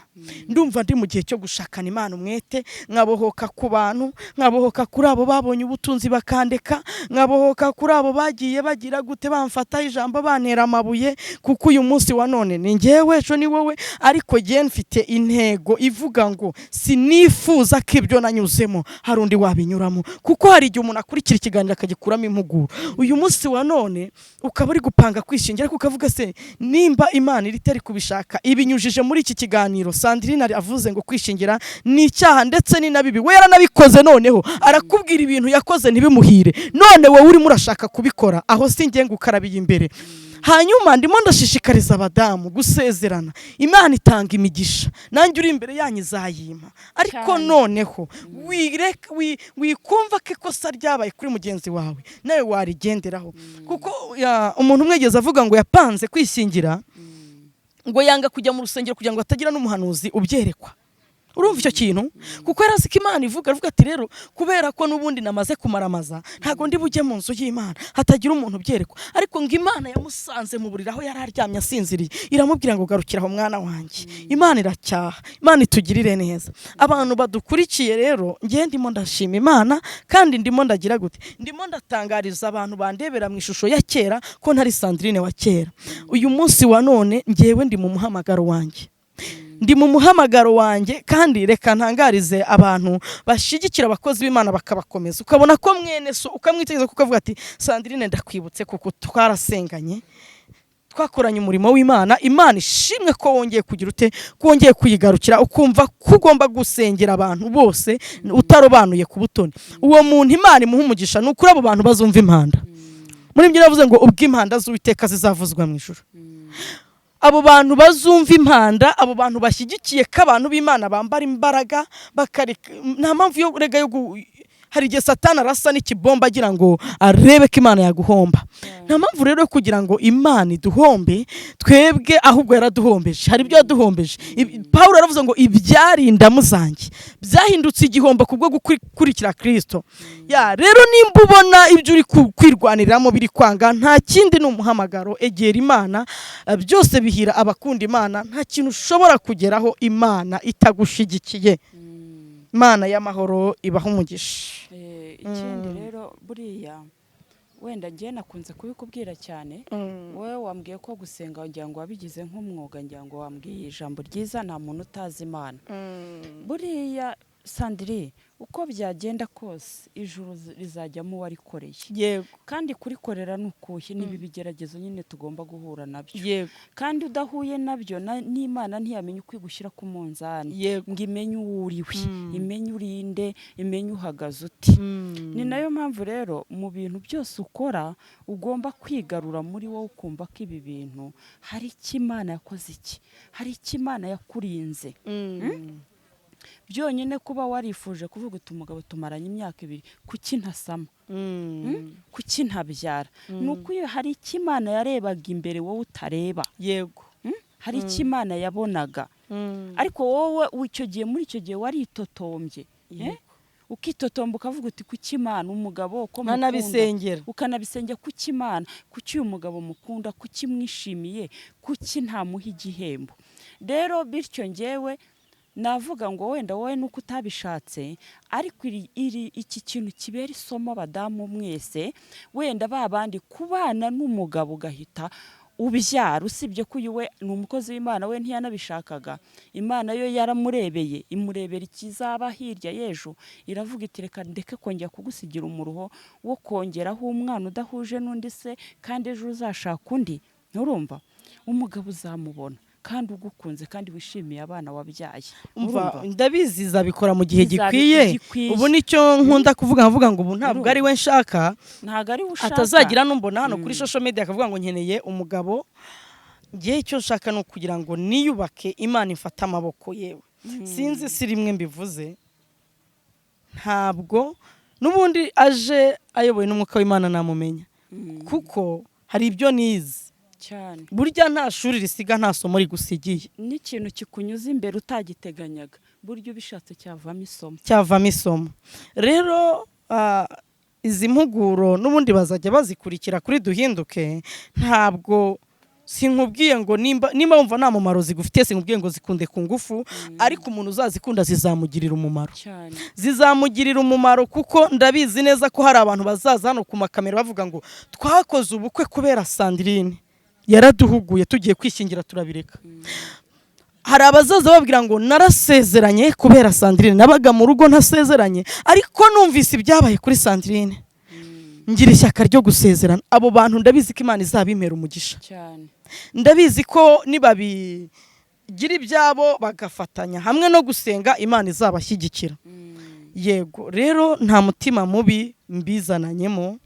Ndumva ndi mu gihe cyo gushakana Imana umwete, nkabohoka ku bantu, nkabohoka kuri abo babonye ubutunzi bakandeka, nkabohoka kuri abo bagiye bagira gute, bamfata ijambo, bantera amabuye, kuko uyu munsi wa none ni njyewe, ejo ni wowe. Ariko jye mfite intego ivuga ngo sinifuza ko ibyo nanyuzemo hari undi wabinyuramo, kuko hari igihe umuntu akurikira ikiganiro akagikuramo impuguro. Uyu munsi wa none ukaba uri gupanga kwishingira, ariko ukavuga se nimba Imana iri itari kubishaka, ibinyujije muri iki kiganiro Sandrine avuze ngo kwishingira ni icyaha ndetse ni na bibi, we yaranabikoze, noneho arakubwira ibintu yakoze ntibimuhire, none wowe urimo urashaka kubikora, aho si ngiye ngo ukarabiye imbere. Hanyuma ndimo ndashishikariza abadamu gusezerana. Imana itanga imigisha, nanjye uri imbere yanyu izayimpa, ariko noneho wikumva ko ikosa ryabaye kuri mugenzi wawe nawe warigenderaho, kuko umuntu umwe yigeze avuga ngo yapanze kwishingira, ngo yanga kujya mu rusengero kugira ngo hatagira n'umuhanuzi ubyerekwa. Urumva icyo kintu? Kuko yari azi ko Imana ivuga, aravuga ati rero kubera ko n'ubundi namaze kumaramaza, ntabwo ndi bujye mu nzu y'Imana hatagira umuntu ubyerekwa. Ariko ngo Imana yamusanze mu buriri aho yari aryamye asinziriye, iramubwira ngo garukira aho mwana wanjye. Imana iracyaha, Imana itugirire neza. Abantu badukurikiye rero, ngewe ndimo ndashima Imana, kandi ndimo ndagira gute, ndimo ndatangariza abantu bandebera mu ishusho ya kera ko ntari Sandrine wa kera. Uyu munsi wa none ngewe ndi mu muhamagaro wanjye, ndi mu muhamagaro wanjye. Kandi reka ntangarize abantu bashyigikira abakozi b'Imana bakabakomeza, ukabona ko mwene so ukamwitegereza, kuko ukavuga ati Sandrine ndakwibutse kuko twarasenganye, twakoranye umurimo w'Imana, Imana ishimwe ko wongeye kugira ute, ko wongeye kuyigarukira, ukumva ko ugomba gusengera abantu bose utarobanuye ku butoni. Uwo muntu Imana imuha umugisha. Ni ukuri abo bantu bazumva impanda. Muri ibyo navuze ngo ubwo impanda z'Uwiteka zizavuzwa mu ijuru, abo bantu bazumva impanda, abo bantu bashyigikiye ko abantu b'Imana bambara imbaraga, bakareka nta mpamvu yo rega yo hari igihe Satani arasa n'ikibomba agira ngo arebe ko Imana yaguhomba. Nta mpamvu rero yo kugira ngo Imana iduhombe twebwe, ahubwo yaraduhombeje, hari ibyo yaduhombeje. Pawulo yaravuze ngo ibyari indamu zanjye byahindutse igihombo kubwo gukurikira Kirisito. Ya rero nimba ubona ibyo uri kwirwaniriramo biri kwanga, nta kindi ni umuhamagaro. Egera Imana, byose bihira abakunda Imana. Nta kintu ushobora kugeraho Imana itagushigikiye. Imana y'amahoro ibaha umugisha.
Ikindi rero, buriya wenda njye nakunze kubikubwira cyane, wowe wambwiye ko gusenga wagira ngo wabigize nk'umwuga, ngira ngo wambwiye ijambo ryiza, nta muntu utazi Imana. Buriya Sandiri, uko byagenda kose ijuru rizajyamo uwarikoreye. Kandi kurikorera ni ukuhe? N'ibi bigeragezo nyine tugomba guhura nabyo. Kandi udahuye nabyo n'Imana ntiyamenya uko igushyira ku munzani ngo imenye uwo uriwe, imenye urinde, imenye uhagaze uti. Ni nayo mpamvu rero mu bintu byose ukora ugomba kwigarura muri wowe, ukumva ko ibi bintu hari icyo Imana yakoze, iki hari icyo Imana yakurinze. Byonyine kuba warifuje kuvuga uti umugabo tumaranye imyaka 2, kuki ntasama? Kuki ntabyara? Ni uko iyo hari icyo Imana yarebaga imbere wowe utareba. Hari icyo Imana yabonaga, ariko wowe icyo gihe, muri icyo gihe waritotombye, eh? Ukitotomba ukavuga uti kuki Imana, umugabo ko mukunda,
nkanabisengera.
Ukanabisengera, kuki Imana, kuki uyu mugabo mukunda, kuki mwishimiye, kuki ntamuha igihembo? Rero bityo ngewe navuga ngo wenda wowe nuko utabishatse, ariko iri iki kintu kibera isomo abadamu mwese, wenda ba bandi kubana n'umugabo ugahita ubyara, usibye ko uyu we ni umukozi w'Imana, we ntiyanabishakaga. Imana yo yaramurebeye, imurebera ikizaba hirya y'ejo, iravuga iti reka ndeke kongera kugusigira umuruho wo kongeraho umwana udahuje n'undi se, kandi ejo uzashaka undi. Nturumva umugabo uzamubona kandi ugukunze kandi wishimiye abana wabyaye.
Umva,
Urumva?
ndabizi izabikora mu gihe gikwiye.
Gikwiye.
Ubu nicyo nkunda kuvuga, nkavuga ngo ubu ntabwo
Urumva?
ari we nshaka.
Ntabwo ari we ushaka.
Atazagira numbona hano kuri social media akavuga ngo nkeneye umugabo. Ngewe icyo nshaka ni ukugira ngo niyubake, Imana ifate amaboko. Yewe, sinzi si rimwe mbivuze, ntabwo n'ubundi aje ayobowe n'umwuka w'Imana namumenya, kuko hari ibyo nize. Burya nta shuri risiga nta somo rigusigiye.
N'ikintu kikunyuza imbere utagiteganyaga, burya ubishatse cyavamo isomo.
Cyavamo isomo. Rero izi mpuguro n'ubundi bazajya bazikurikira kuri Duhinduke. Ntabwo sinkubwiye ngo nimba wumva nta mumaro zigufitiye, sinkubwiye ngo zikunde ku ngufu, ariko umuntu uzazikunda zizamugirira umumaro. Zizamugirira umumaro, kuko ndabizi neza ko hari abantu bazaza hano ku makamera bavuga ngo twakoze ubukwe kubera Sandrine yaraduhuguye, tugiye kwishyingira turabireka. Hari abazaza babwira ngo narasezeranye kubera Sandrine, nabaga mu rugo ntasezeranye, ariko numvise ibyabaye kuri Sandrine ngira ishyaka ryo gusezerana. Abo bantu ndabizi ko Imana izabimpera umugisha. Ndabizi ko nibabigira ibyabo bagafatanya hamwe no gusenga, Imana izabashyigikira. Yego, rero nta mutima mubi mbizananyemo,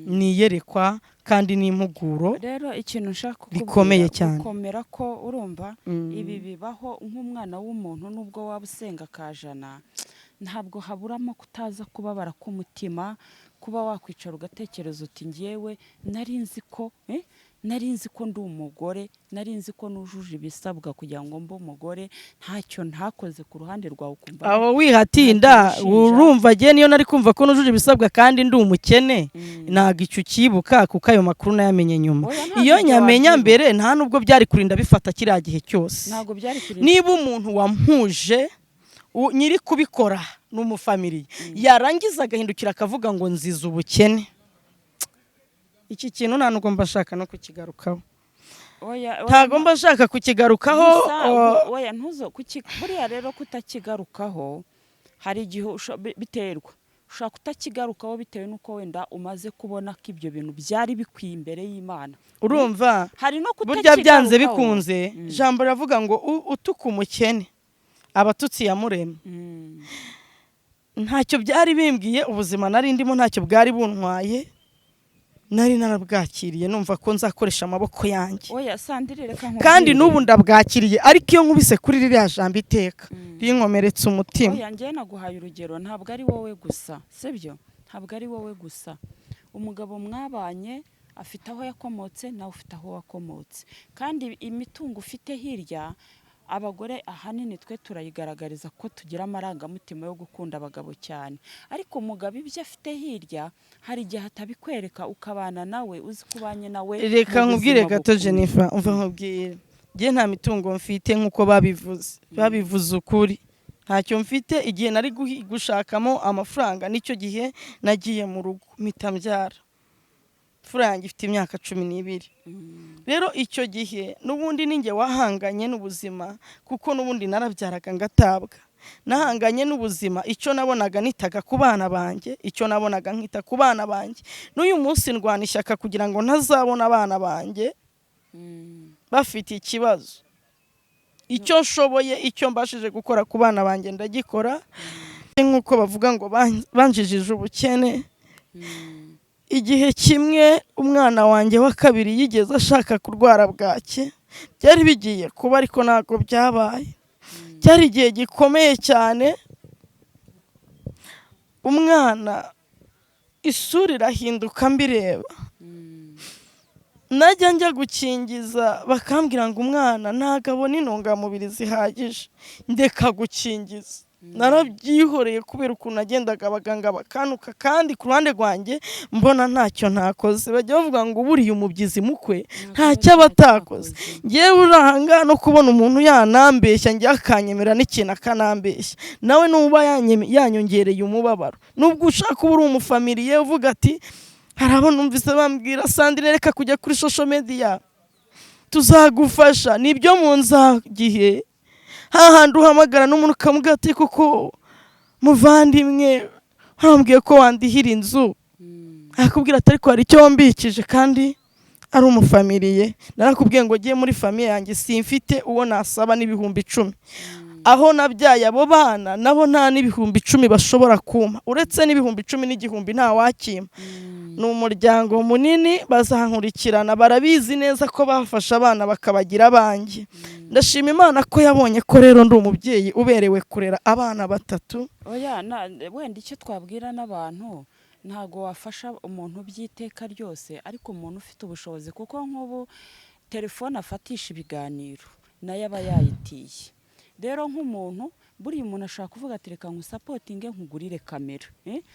niyerekwa kandi n'impuguro
Rero ikintu nshaka kukubwira,
rikomeye cyane.
Gukomera ko urumva ibi bibaho nk'umwana w'umuntu, nubwo waba usenga akajana. Ntabwo haburamo kutaza kubabara k'umutima, kuba wakwicara ugatekereza uti: "Ngewe nari nzi ko nari nzi ko ndi umugore, nari nzi ko nujuje ibisabwa kugira ngo mbe umugore, ntacyo ntakoze ku ruhande rwawe", ukumva
Aho wihatinda.
ntacyo wishinja.
Urumva agiye niyo nari kumva ko nujuje ibisabwa kandi ndi umukene, ntabwo icyo ucyibuka, kuko ayo makuru nayamenye nyuma.
Oya, ntabwo
Iyo
ibyo
nyamenya
wabyibuka.
mbere, nta nubwo byari kurinda bifata kiriya gihe cyose.
Ntabwo byari kuri.
Niba umuntu wampuje, nyiri kubikora ni umufamiliye, yarangiza agahindukira akavuga ngo nziza ubukene, iki kintu nta nubwo mba nshaka no kukigarukaho.
Oya, oya,
Ntabwo mba nshaka kukigarukaho.
Gusa, oya, ntuzo buriya rero kutakigarukaho, hari igihe biterwa, ushobora kutakigarukaho bitewe n'uko wenda umaze kubona ko ibyo bintu byari bikwiye imbere y'Imana.
Urumva,
Hari no
burya byanze
kutakigarukaho.
bikunze, ijambo riravuga ngo utuka umukene abatutsi yamuremye. Ntacyo byari bimbwiye, ubuzima nari ndimo ntacyo bwari buntwaye, nari narabwakiriye, numva ko nzakoresha amaboko yanjye.
Oya Sandrine, reka nkubwire.
Kandi n'ubu ndabwakiriye, ariko iyo nkubise kuri ririya jambo iteka rinkomeretsa umutima.
Oya, njyewe naguhaye urugero, ntabwo ari wowe gusa, sibyo? Ntabwo ari wowe gusa. Umugabo mwabanye afite aho yakomotse, nawe ufite aho wakomotse, kandi imitungo ufite hirya, abagore ahanini twe turayigaragariza ko tugira amarangamutima yo gukunda abagabo cyane, ariko umugabo ibyo afite hirya hari igihe atabikwereka, ukabana nawe uzi ko ubanye nawe
Reka
mu
nkubwire
buzima
gato.
bukwiye.
Jennifer, umva nkubwire, njye nta mitungo mfite nk'uko babivuze, babivuze ukuri, ntacyo mfite. Igihe nari gushakamo amafaranga nicyo gihe nagiye mu rugo mpita mbyara. Imfura yanjye ifite imyaka 12. Rero icyo gihe n'ubundi ninjye wahanganye n'ubuzima, kuko n'ubundi narabyaraga ngatabwa. Nahanganye n'ubuzima, icyo nabonaga nitaga ku bana banjye, icyo nabonaga nkita ku bana banjye. N'uyu munsi ndwana ishyaka kugira ngo ntazabona abana banjye bafite ikibazo. Icyo nshoboye, icyo mbashije gukora ku bana banjye ndagikora. Nk'uko bavuga ngo banjijije ubukene, igihe kimwe umwana wanjye wa kabiri yigeze ashaka kurwara bwake, byari bigiye kuba ariko ntabwo byabaye. Cyari igihe gikomeye cyane, umwana isura irahinduka mbireba. Najya njya gukingiza bakambwira ngo umwana ntabwo abona intungamubiri zihagije, ndeka gukingiza. Narabyihoreye kubera ukuntu nagendaga abaganga bakanuka, kandi ku ruhande rwanjye mbona ntacyo ntakoze. Bajya bavuga ngo buriya umubyizi mukwe ntacyo aba atakoze. Ngewe uri ahangaha, no kubona umuntu yanambeshya, njye akanyemera n'ikintu akanambeshya, nawe nuba yanyongereye umubabaro, nubwo ushaka uba uri umufamiliye uvuga ati hari abo numvise bambwira: "Sandrine, reka kujya kuri social media, tuzagufasha." Nibyo, mu nzagihe hahandi uhamagara n'umuntu ukamubwira ati: "Koko muvandimwe, warambwiye ko wandihira inzu," akakubwira ati: "Ariko hari icyo wambikije?" Kandi ari umufamiliye. Narakubwiye ngo ngiye muri famille yanjye simfite uwo nasaba n'10,000. Aho nabyaye abo bana nabo nta n'10,000 bashobora kumpa, uretse n'10,000 n'igihumbi nta wakimpa. Ni umuryango munini, bazankurikirana, barabizi neza ko bafashe abana bakabagira abanjye. Ndashima Imana ko yabonye ko rero ndi umubyeyi uberewe kurera abana batatu.
Oya, wenda icyo twabwira n'abantu, ntabwo wafasha umuntu by'iteka ryose, ariko umuntu ufite ubushobozi, kuko nk'ubu telefone afatisha ibiganiro nayo aba yayitiye. Rero nk'umuntu, buriya umuntu ashobora kuvuga ati: "Reka nkusupportinge nkugurire kamera."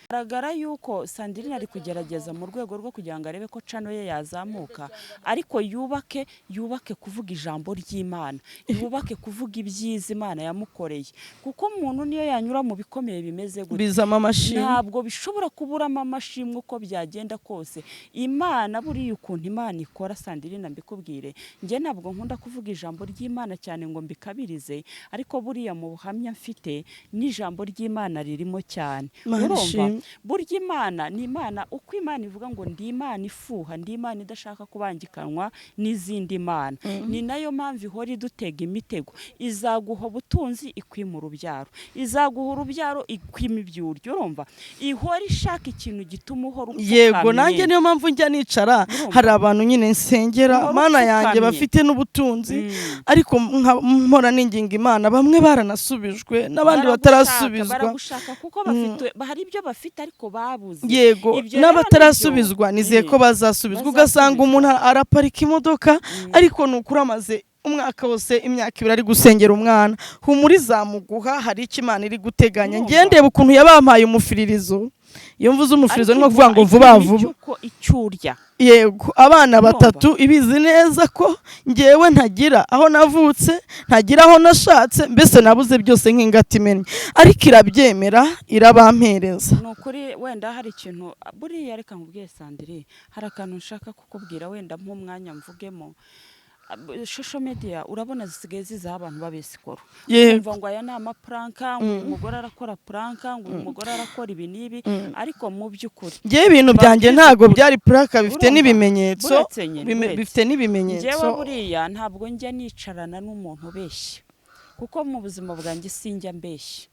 Garagara yuko Sandrine ari kugerageza mu rwego rwo kugira ngo arebe ko channel ye yazamuka, ariko yubake kuvuga ijambo ry'Imana, yubake kuvuga ibyiza Imana yamukoreye, kuko umuntu niyo yanyura mu bikomeye bimeze gutya,
Bizamo amashimwe.
ntabwo bishobora kuburamo amashimwe uko byagenda kose. Imana, buriya ukuntu Imana ikora, Sandrine, mbikubwire, njye ntabwo nkunda kuvuga ijambo ry'Imana cyane ngo mbikabirize, ariko buriya mu buhamya mfite n'ijambo ry'Imana ririmo cyane.
Imana
Urumva,
ishimwe.
burya Imana ni Imana. Uko Imana ivuga ngo ndi Imana ifuha, ndi Imana idashaka kubangikanwa n'izindi mana, ni nayo mpamvu ihora idutega imitego. Izaguha ubutunzi ikwima urubyaro, izaguha urubyaro ikwima ibyuryo. Urumva, ihora ishaka ikintu gituma uhora
Yego,
upfukamye.
nanjye niyo mpamvu njya nicara.
Urumva?
Hari abantu nyine nsengera,
Uhora
Mana yanjye,
upfukamye.
bafite n'ubutunzi, ariko mpora ninginga Imana. Bamwe baranasubijwe. basubijwe n'abandi batarasubizwa.
Baragushaka kuko bafite, hari ibyo bafite ariko babuze.
Yego.
Ibyo rero
N'abatarasubizwa nizeye ko bazasubizwa. Ugasanga
Bazasubizwa.
umuntu araparika imodoka, ariko ni ukuri amaze umwaka wose, imyaka 2 ari gusengera umwana. Humura, izamuguha, hari icyo Imana iri guteganya.
Urumva?
Ngiye ndeba ukuntu yabampaye umufiririzo. Iyo mvuze umufiririzo, ni nko kuvuga ngo
Ariko
vuba
iguha
vuba.
icyo urya.
Yego, abana
Urumva?
batatu, ibizi neza ko ngewe ntagira aho navutse, ntagira aho nashatse, mbese nabuze byose nk'ingata imennye, ariko irabyemera, irabampereza.
Ni ukuri, wenda hari ikintu buriya, reka nkubwiye Sandrine, hari akantu nshaka kukubwira, wenda nk'umwanya mvugemo. Social media urabona zisigaye zizaho abantu b'abesikoro. Kumva ngo aya ni ama prank, ngo uyu mugore arakora prank, ngo uyu mugore arakora ibi n'ibi, ariko mu by'ukuri
Ngewe ibintu byanjye
Babwize
ntabwo
ukuri.
byari prank, bifite
Urumva?
n'ibimenyetso.
Buretse nyine, buretse.
Bifite n'ibimenyetso.
Njyewe buriya ntabwo njya nicarana n'umuntu ubeshya, kuko mu buzima bwanjye sinjya mbeshya.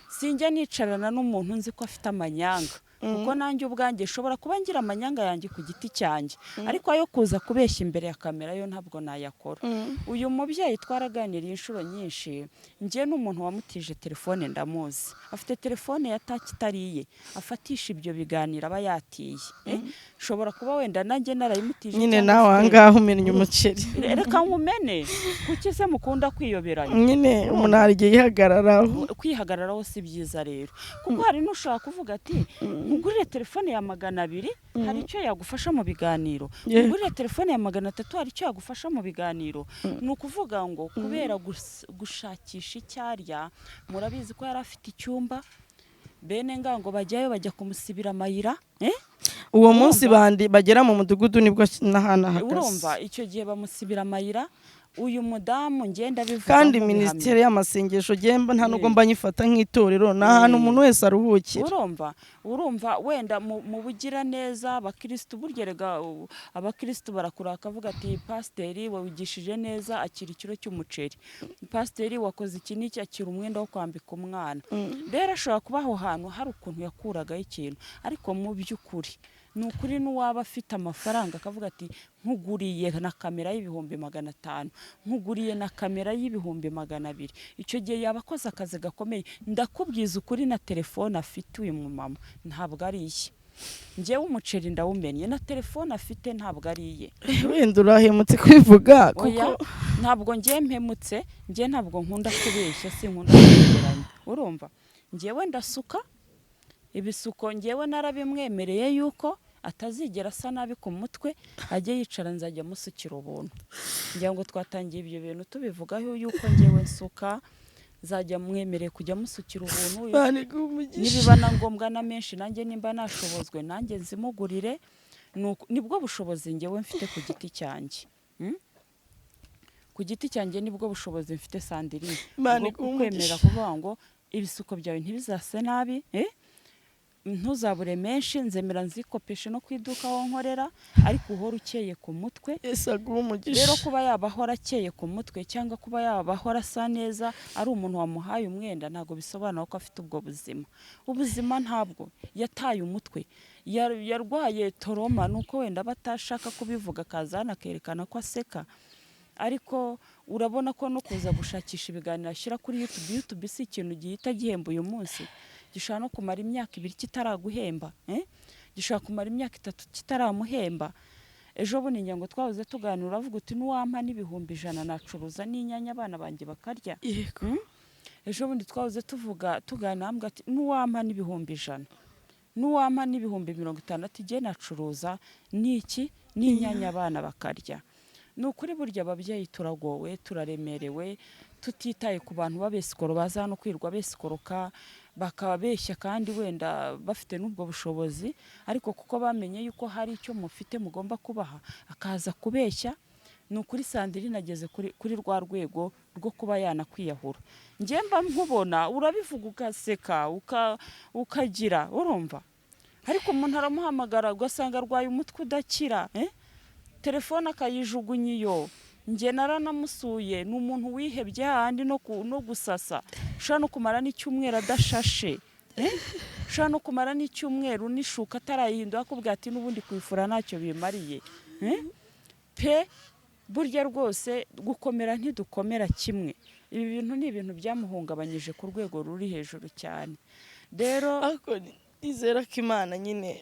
Sinjya nicarana n'umuntu nzi ko afite amanyanga, kuko nanjye ubwanjye nshobora kuba ngira amanyanga yanjye ku giti cyanjye, ariko ayo kuza kubeshya imbere ya kamera yo ntabwo nayakora. Uyu mubyeyi twaraganiriye inshuro nyinshi. Njye n'umuntu wamutije telefone ndamuzi, afite telefone ya touch itari iye, afatisha ibyo biganiro aba yatiye. Nshobora kuba wenda nanjye narayimutije
Nyine
cyangwa
nawe
afite-
ahangaha umennye umuceri.
Reka nkumene, kuki se mukunda kwiyoberanya?
Nyine umuntu hari igihe yihagararaho.
Kwihagararaho si byiza rero, kuko hari n'ushobora kuvuga ati: "Nkugurire telefone ya 200, hari icyo yagufasha mu biganiro. Nkugurire telefone ya 300, hari icyo yagufasha mu biganiro." Ni ukuvuga ngo kubera gushakisha icyo arya, murabizi ko yari afite icyumba, bene ngango bajyayo, bajya kumusibira amayira, eh?
Uwo munsi
Urumva?
bandi bagera mu mudugudu nibwo n'ahantu ahagaze.
Urumva, icyo gihe bamusibira amayira uyu mudamu, ngenda bivuga
Kandi
nk'ubihamya.
minisiteri y'amasengesho gemba nta nubwo mba nyifata nk'itorero, ni ahantu umuntu wese aruhukira.
Urumva wenda mu bugira neza, abakirisitu burya erega abakirisitu barakura bakavuga ati: "Pasiteri wawigishije neza, akira ikiro cy'umuceri. Pasiteri wakoze iki n'iki, akira umwenda wo kwambika umwana." Rero ashobora kuba aho hantu hari ukuntu yakuragaho ikintu, ariko mu by'ukuri ni ukuri, n'uwaba afite amafaranga akavuga ati: "Nkuguriye na kamera y'ibihumbi 500, nkuguriye na kamera y'ibihumbi 200," icyo gihe yaba akoze akazi gakomeye. Ndakubwiza ukuri, na telefone afite uyu mumama ntabwo ari iye. Njyewe umuceri ndawumennye, na telefone afite ntabwo ari iye.
Wenda urahemutse kubivuga
Oya,
kuko
ntabwo ngiye mpemutse. Njye ntabwo nkunda kubeshya, sinkunda kwegeranya. Urumva, njyewe ndasuka ibisuko, njyewe narabimwemereye yuko atazigera asa nabi ku mutwe, ajye yicara nzajya amusukira ubuntu. Ngira ngo twatangiye ibyo bintu tubivugaho yuko njyewe nsuka, nzajya mwemereye kujya amusukira ubuntu.
Imana iguhe umugisha.
Nibiba na ngombwa na menshi, nanjye nimba nashobozwe nanjye nzimugurire. Nibwo bushobozi njyewe mfite ku giti cyanjye. Ku giti cyanjye nibwo bushobozi mfite, Sandrine,
Imana
bwo
iguhe
kukwemera
umugisha.
kuvuga ngo ibisuko byawe ntibizase nabi, eh? Ntuzabure menshi, nzemera nzikopeshe no ku iduka aho nkorera, ariko uhora ukeye ku mutwe.
Yesu aguhe umugisha.
Rero kuba yaba ahora akeye ku mutwe cyangwa kuba yaba ahora asa neza ari umuntu wamuhaye umwenda, ntabwo bisobanura ko afite ubwo buzima. Ubuzima ntabwo yataye umutwe. Yarwaye trauma, ni uko wenda batashaka kubivuga, akaza hano akerekana ko aseka, ariko urabona ko no kuza gushakisha ibiganiro ashyira kuri YouTube, YouTube si ikintu gihita gihemba uyu munsi, gishobora no kumara imyaka 2 kitaraguhemba, eh? Gishobora kumara imyaka 3 kitaramuhemba. Ejo bundi ngira ngo twahoze tuganira, uravuga uti: "N'uwampa n'ibihumbi 100 nacuruza n'inyanya abana banjye bakarya."
Yego.
Ejo bundi twahoze tuvuga, tuganira, ambwira ati: "N'uwampa n'ibihumbi 100, n'uwampa n'ibihumbi 60, igihe nacuruza n'iki n'inyanya abana bakarya." Ni ukuri, burya ababyeyi turagowe, turaremerewe, tutitaye ku bantu b'abesikoro baza hano kwirwa besikoroka bakabeshya, kandi wenda bafite n'ubwo bushobozi, ariko kuko bamenye yuko hari icyo mufite mugomba kubaha, akaza kubeshya. Ni ukuri, Sandrine ageze kuri rwa rwego rwo kuba yanakwiyahura. Njye mba nkubona urabivuga ugaseka, ukagira, urumva, ariko umuntu aramuhamagara ugasanga arwaye umutwe udakira, eh? Telefone akayijugunya iyo. Njye naranamusuye, ni umuntu wihebye hahandi no gusasa ushobora no kumara n'icyumweru adashashe, eh? Ushobora no kumara n'icyumweru n'ishuka atarayihindura, akubwira ati: "N'ubundi kuyifura ntacyo bimariye," eh? Pe, burya rwose gukomera ntidukomera kimwe. Ibi bintu ni ibintu byamuhungabanyije ku rwego ruri hejuru cyane. Rero
Ariko nizera ko Imana nyine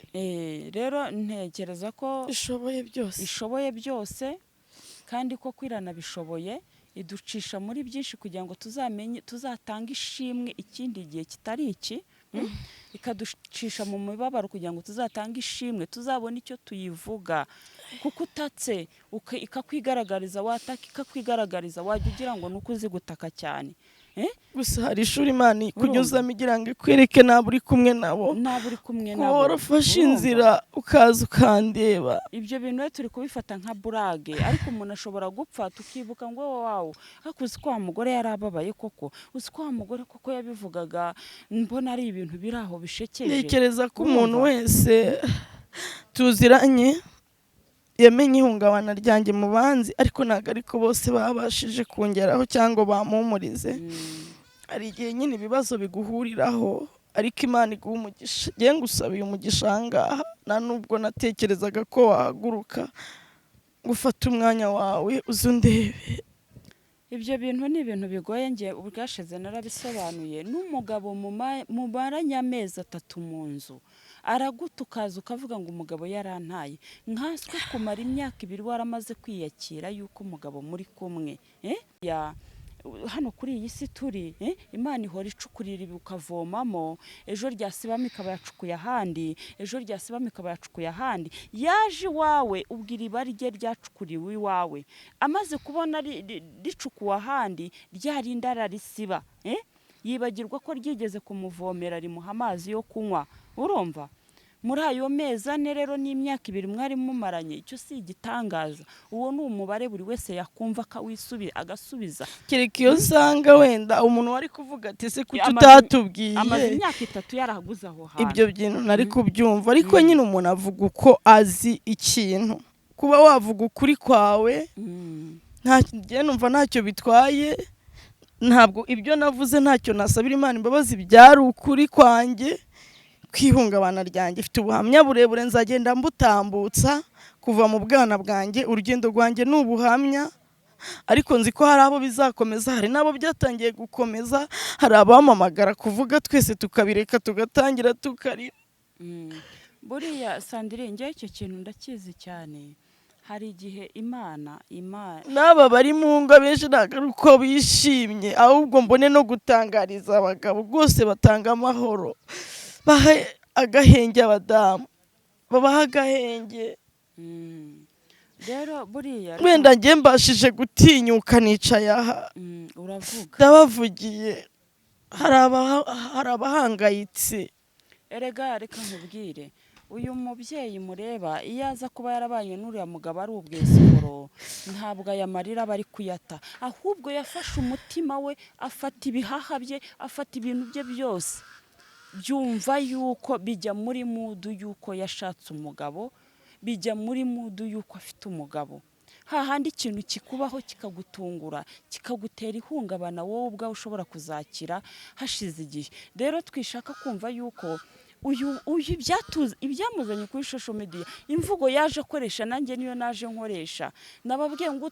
rero ntekereza ko
ishoboye byose.
Ishoboye byose, kandi ko iranabishoboye. Iducisha muri byinshi kugira ngo tuzamenye, tuzatange ishimwe ikindi gihe kitari iki. Ikaducisha mu mibabaro kugira ngo tuzatange ishimwe, tuzabone icyo tuyivuga. Kuko utatse ikakwigaragariza, wataka ikakwigaragariza, wajya ugira ngo ni uko uzi gutaka cyane. Eh?
Gusa hari ishuri Imana ikunyuzamo igira ngo ikwereke nabo uri kumwe nabo,
Nabo uri kumwe
kuba
nabo.
warafashe
Urumva?
inzira ukaza ukandeba.
Ibyo bintu rero turi kubifata nka burage, ariko umuntu ashobora gupfa tukibuka ngo wawu, ariko uzi ko wa mugore yari ababaye koko, uzi ko wa mugore koko yabivugaga mbona ari ibintu biri aho bishekeje.
Ntekereza ko umuntu
Urumva?
wese tuziranye yamenye ihungabana ryanjye mu banzi, ariko ntabwo ariko bose babashije kungeraho cyangwa bampumurize. Hari igihe nyine ibibazo biguhuriraho, ariko Imana iguha umugisha. Ngiye ngusabiye umugisha aha ngaha. Nta nubwo natekerezaga ko wahaguruka ngo ufate umwanya wawe uze undebe.
Ibyo bintu ni ibintu bigoye. Nge ubwashize narabisobanuye, n'umugabo mumaranye amezi 3 mu nzu aragutukaza, ukavuga ngo umugabo yarantaye, nkanswe kumara imyaka 2 waramaze kwiyakira yuko umugabo muri kumwe. Eh? Ya, hano kuri iyi si turi, Imana ihora icukurira ibi ukavomamo, ejo ryasibamo ikaba yacukuye ahandi, ejo ryasibamo ikaba yacukuye ahandi. Yaje iwawe, ubwo iriba rye ryacukuriwe iwawe, amaze kubona ricukuwe ahandi, rya rindi ararisiba, eh? Yibagirwa ko ryigeze kumuvomera, rimuha amazi yo kunywa. Urumva, muri ayo mezi 4 rero n'imyaka 2 mwari mumaranye, icyo si igitangaza. Uwo ni umubare buri wese yakumva akawisubira agasubiza.
Kereka iyo usanga wenda umuntu wari kuvuga ati: "Ese kuki utatubwiye?"
Amaze imyaka 3 yarahaguze aho hantu.
Ibyo bintu nari kubyumva, ariko nyine umuntu avuga uko azi ikintu. Kuba wavuga ukuri kwawe, nta njye numva ntacyo bitwaye. Ntabwo ibyo navuze ntacyo nasabira Imana imbabazi, byari ukuri kwanjye kwihungabana ryanjye. Mfite ubuhamya burebure nzagenda mbutambutsa kuva mu bwana bwanjye. Urugendo rwanjye ni ubuhamya, ariko nzi ko hari abo bizakomeza, hari n'abo byatangiye gukomeza, hari abamamagara kuvuga, twese tukabireka, tugatangira tukarira.
Buriya Sandrine, njyewe icyo kintu ndakizi cyane. Hari igihe Imana
N'aba bari mu ngo abenshi ntabwo ari uko bishimye. Ahubwo mbone no gutangariza abagabo rwose batanga amahoro, bahe agahenge abadamu, babahe agahenge.
Rero buriya
Wenda njye mbashije gutinyuka nicaye aha,
Uravuga.
ndabavugiye. Hari abahangayitse.
Erega reka nkubwire, uyu mubyeyi mureba, iyo aza kuba yarabanye n'uriya mugabo ari ubwesikoro, ntabwo aya marira aba ari kuyata. Ahubwo yafashe umutima we, afata ibihaha bye, afata ibintu bye byose, byumva yuko bijya muri mood yuko yashatse umugabo, bijya muri mood yuko afite umugabo. Hahandi ikintu kikubaho kikagutungura, kikagutera ihungabana, wowe ubwawe ushobora kuzakira hashize igihe. Rero twishaka kumva yuko uyu ibyamuzanye kuri social media, imvugo yaje akoresha nanjye niyo naje nkoresha. Nababwiye ngo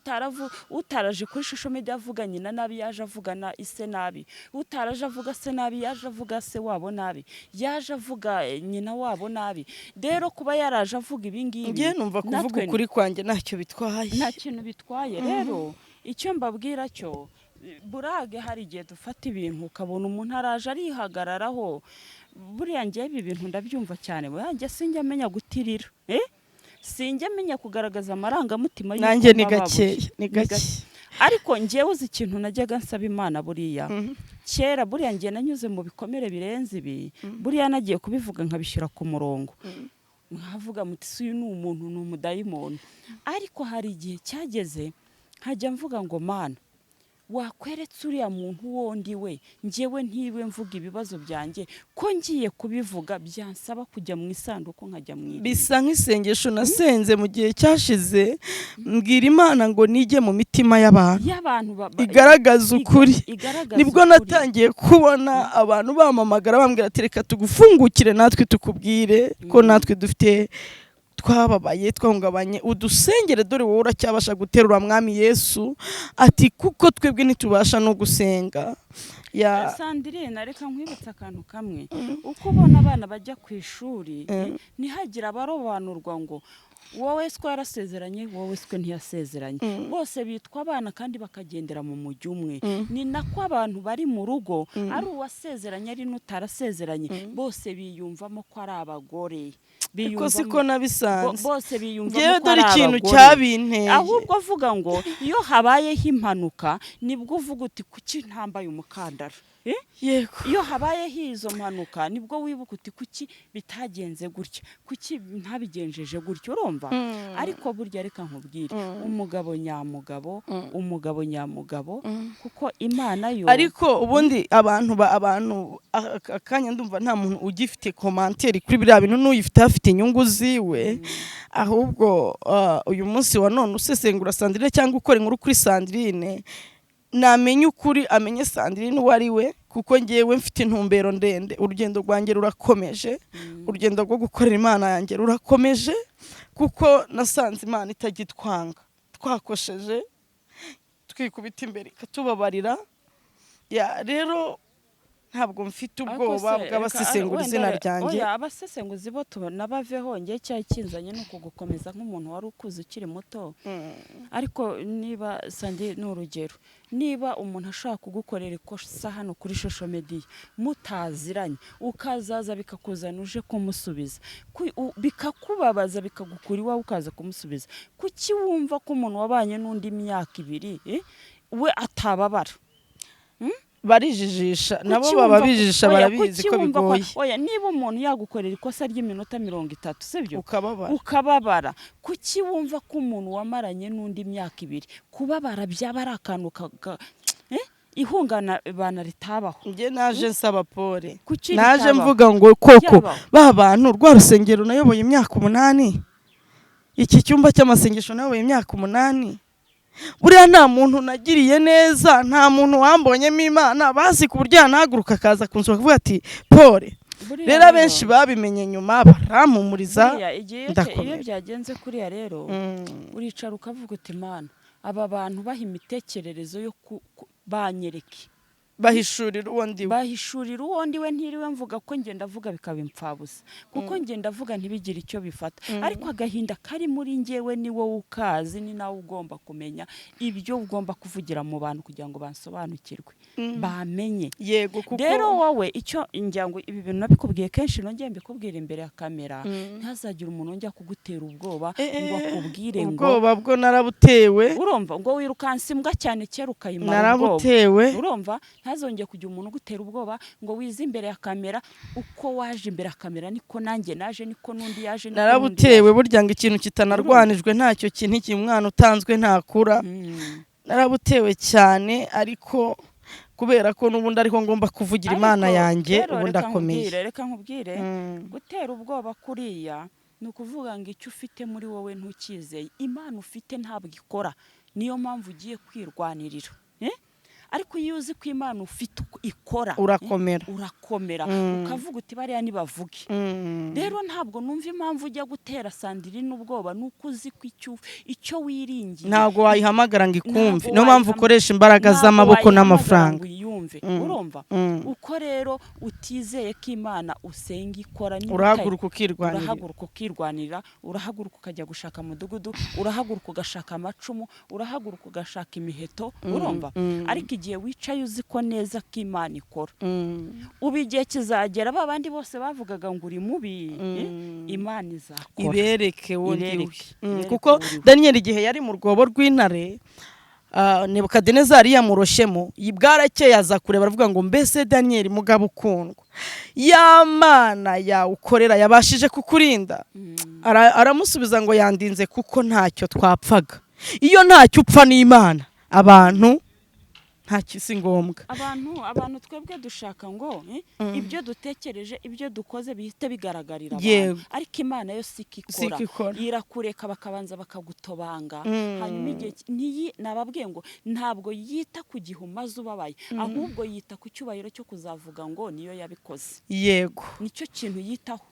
utaraje kuri social media avuga nyina nabi, yaje avuga na ise nabi. Utaraje avuga se nabi, yaje avuga se wabo nabi, yaje avuga nyina wabo nabi. Rero kuba yaraje avuga ibi ngibi,
Njye numva kuvuga ukuri kwanjye ntacyo bitwaye.
Nta kintu bitwaye. Rero icyo mbabwira cyo, burage hari igihe dufata ibintu ukabona umuntu araje arihagararaho. Buriya njyewe ibi bintu ndabyumva cyane. Buriya njye sinjya amenya gutirira, eh? Sinjya amenya kugaragaza amarangamutima y'uko
Nanjye ni
mbabaye.
gakeya, ni gake.
Gake. Ariko njyewe uzi ikintu najyaga nsaba Imana buriya kera? Buriya njye nanyuze mu bikomere birenze ibi. Buriya nagiye kubivuga nkabishyira ku murongo, nkavuga muti: "Si uyu ni umuntu, ni umudayimoni." Ariko hari igihe cyageze nkajya mvuga ngo: "Mana, wakweretse uriya muntu wondi we, njyewe ntiwe mvuga ibibazo byanjye, ko ngiye kubivuga byansaba kujya mu isanduku, nkajya mu iriba."
Bisa nk'isengesho nasenze mu gihe cyashize, mbwira Imana ngo nijye mu mitima y'abantu,
y'abantu
igaragaza ukuri.
Igaragaza
Nibwo
ukuri.
natangiye kubona abantu bamamagara bambwira ati: "Reka tugufungukire natwe tukubwire ko natwe dufite Twababaye, twahungabanye, udusengere, dore wowe uracyabasha guterura, Mwami Yesu." Ati: "Kuko twebwe ntitubasha no gusenga." Ya.
Sandrine, reka nkwibutse akantu kamwe. Uko ubona abana bajya ku ishuri, ntihagire abarobanurwa ngo wowe siko yarasezeranye, wowe siko ntiyasezeranye, bose bitwa abana kandi bakagendera mu mujyi umwe. Ni nako abantu bari mu rugo, ari uwasezeranye ari n'utarasezeranye, bose biyumvamo ko ari abagore.
Ariko siko nabisanze.
Bose biyumvamo
Ngewe
ko
dore
ari
ikintu
abagore.
cyabinteye.
Ahubwo avuga ngo iyo habayeho impanuka nibwo uvuga uti: "Kuki ntambaye umukandara?" Eh?
Yego.
Iyo habayeho izo mpanuka nibwo wibuka uti: "Kuki bitagenze gutya? Kuki ntabigenjeje gutya?" Urumva? Ariko burya reka nkubwire, umugabo nyamugabo, umugabo nyamugabo, kuko Imana yo
Ariko ubundi abantu akanya ndumva nta muntu ugifite commentaire kuri biriya bintu, n'uyifite afite inyungu ziwe. Ahubwo uyu munsi wa none usesengura Sandrine cyangwa ukora inkuru kuri Sandrine, namenye ukuri, amenye Sandrine uwo ari we, kuko ngewe mfite intumbero ndende. Urugendo rwanjye rurakomeje, urugendo rwo gukorera Imana yanjye rurakomeje, kuko nasanze Imana itagitwanga. Twakosheje twikubita imbere ikatubabarira. Ya, rero ntabwo mfite
Ariko
ubwoba
se,
bw'abasesengura
reka,
izina
wenda
ryanjye.
Oya, abasesenguzi bo tubona baveho. Njye cyari kinzanye ni ukugukomeza nk'umuntu wari ukuze ukiri muto. Ariko niba Sandi, ni urugero, niba umuntu ashobora kugukorera ikosa hano kuri social media mutaziranye, ukazaza bikakuzana uje kumusubiza, bikakubabaza, bikagukura iwawe ukaza kumusubiza, kuki wumva ko umuntu wabanye n'undi imyaka 2, we atababara?
Barijijisha nabo.
Kuki
Baba bijijisha.
oya,
Barabizi
kuki
ko
wumva
bigoye.
Oya, niba umuntu yagukorera ikosa ry'iminota 30, sibyo?
Ukababara.
Ukababara. Kuki wumva ko umuntu wamaranye n'undi imyaka 2 kubabara byaba ari akantu ihungabana ritabaho?
Njye naje nsaba pole.
Kuki
Naje
ritabaho?
mvuga ngo koko
Ryabaho.
ba bantu, rwa rusengero nayoboye imyaka 8, iki cyumba cy'amasengesho nayoboye imyaka 8, buriya nta muntu nagiriye neza, nta muntu wambonyemo Imana bazi ku buryo yanahaguruka akaza kunsura akavuga ati: "Pole."
Buriya
Rero abenshi babimenye nyuma barampumuriza,
buriya igihe iyo
ndakomera.
byagenze kuriya rero, uricara ukavuga uti: "Mana, aba bantu baha imitekerereze yo banyereke."
Bahishurira uwo ndiwe.
Bahishurira uwo ndiwe. Ntiriwe mvuga ko ngenda avuga bikaba impfabusa, kuko ngenda avuga ntibigire icyo bifata, ariko agahinda kari muri njyewe ni wowe ukazi, ni nawe ugomba kumenya ibyo ugomba kuvugira mu bantu kugira ngo bansobanukirwe, bamenye.
Yego, kuko
Rero wowe icyo ngira ngo ibi bintu nabikubwiye kenshi, nongeye mbikubwira imbere ya kamera, ntihazagire umuntu wongera kugutera ubwoba ngo akubwire ngo
Ubwoba bwo narabutewe.
Urumva ngo wirukansa imbwa cyane kera ukayimara ubwoba.
Narabutewe.
Urumva, ntazongeye kugira umuntu ugutera ubwoba ngo wize imbere ya kamera. Uko waje imbere ya kamera niko nanjye naje, niko n'undi yaje, niko n'undi
Narabutewe.
yaje.
Burya ngo ikintu kitanarwanijwe ntacyo kintu igihe umwana utanzwe ntakura. Narabutewe cyane, ariko kubera ko n'ubundi ariko ngomba kuvugira Imana
Ariko
yanjye,
rero
ubu
reka
ndakomeye.
nkubwire, gutera ubwoba kuriya ni ukuvuga ngo icyo ufite muri wowe ntukizeye, Imana ufite ntabwo ikora, niyo mpamvu ugiye kwirwanirira. Eh? Ariko iyo uzi ko Imana ufite ikora,
Urakomera.
urakomera, ukavuga uti: "Bariya nibavuge." Rero ntabwo numva impamvu ujya gutera Sandrine ubwoba, nuko uzi ko icyo wiringiye
Ntabwo wayihamagara ngo ikumve.
Ntabwo
Niyo mpamvu ukoresha imbaraga
ntabwo
z'amaboko
wayihamagara
n'amafaranga.
ngo uyumve. Urumva, uko rero utizeye ko Imana usenga ikora, niba
Urahaguruka ukirwanirira.
Urahaguruka ukirwanirira, urahaguruka ukajya gushaka mudugudu, urahaguruka ugashaka amacumu, urahaguruka ugashaka imiheto. Urumva? Ariko igihe wicaye uzi ko neza ko Imana ikora, ubu igihe kizagera ba bandi bose bavugaga ngo uri mubi, Imana izakora
Ibereke uwo ndiwe.
Ibereke, ibereke
Kuko
uwo uriwe.
Daniel igihe yari mu rwobo rw'intare, Nebukadinezari yamuroshemo, bwarakeye aza kureba, aravuga ngo: "Mbese Daniel, mugabo ukundwa, ya Mana yawe ukorera yabashije kukurinda?" Aramusubiza ngo: "Yandinze kuko ntacyo twapfaga." Iyo ntacyo upfa n'Imana, abantu ntacyo, si ngombwa.
Abantu twebwe dushaka ngo ibyo dutekereje, ibyo dukoze bihite bigaragarira abantu, ariko Imana yo siko ikora.
Siko ikora.
Irakureka bakabanza bakagutobanga, hanyuma igihe nababwiye ngo ntabwo yita ku gihe umaze ubabaye, ahubwo yita ku cyubahiro cyo kuzavuga ngo niyo yabikoze. Nicyo kintu yitaho.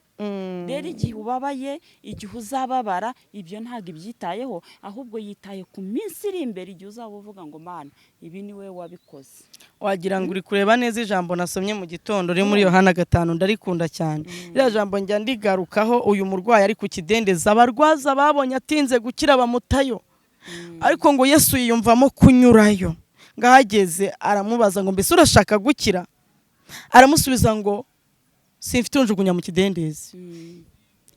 Rero igihe ubabaye, igihe uzababara, ibyo ntabwo ibyitayeho, ahubwo yitaye ku minsi iri imbere, igihe uzaba uvuga ngo: "Mana, ibi ni we wabikoze."
Wagira ngo uri kureba neza ijambo nasomye mu gitondo riri muri Yohana 5. Ndarikunda cyane ririya jambo, njya ndigarukaho. Uyu murwayi ari ku kidendezi, abarwaza babonye atinze gukira bamutayo, ariko ngo Yesu yiyumvamo kunyurayo. Ngahageze aramubaza ngo: "Mbese urashaka gukira?" Aramusubiza ngo: "Simfite unjugunya mu kidendezi."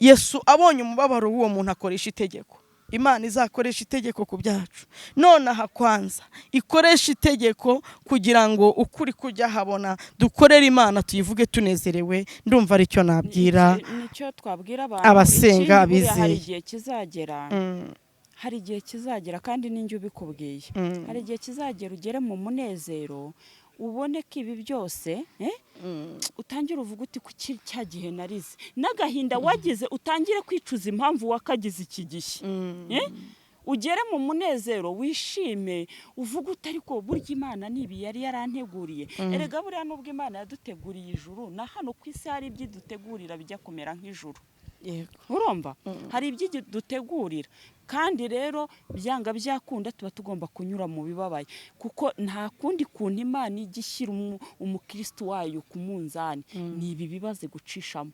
Yesu abonye umubabaro w'uwo muntu akoresha itegeko. Imana izakoresha itegeko ku byacu nonaha, kwanza ikoresha itegeko kugira ngo ukuri kujya habona, dukorere Imana, tuyivuge tunezerewe. Ndumva aricyo nabwira
Nicyo twabwira abantu.
abasenga,
Ikindi, buriya hari
abizeye.
igihe kizagera, hari igihe kizagera, kandi ninjye ubikubwiye, hari igihe kizagera ugere mu munezero, ubone ko ibi byose, utangire uvuga uti: "Kuki cya gihe narize?" N'agahinda wagize utangire kwicuza impamvu wakagize iki gihe. Ugere mu munezero, wishime, uvuge uti: "Ariko burya Imana nibi yari yaranteguriye." Erega buriya nubwo Imana yaduteguriye ijuru, na hano ku isi hari ibyo idutegurira bijya kumera nk'ijuru. Urumva, hari ibyo dutegurira, kandi rero byanga byakunda tuba tugomba kunyura mu bibabaye, kuko nta kundi kuntu Imana ijya ishyira umukristo wayo ku munzani, ni ibi bibaze gucishamo.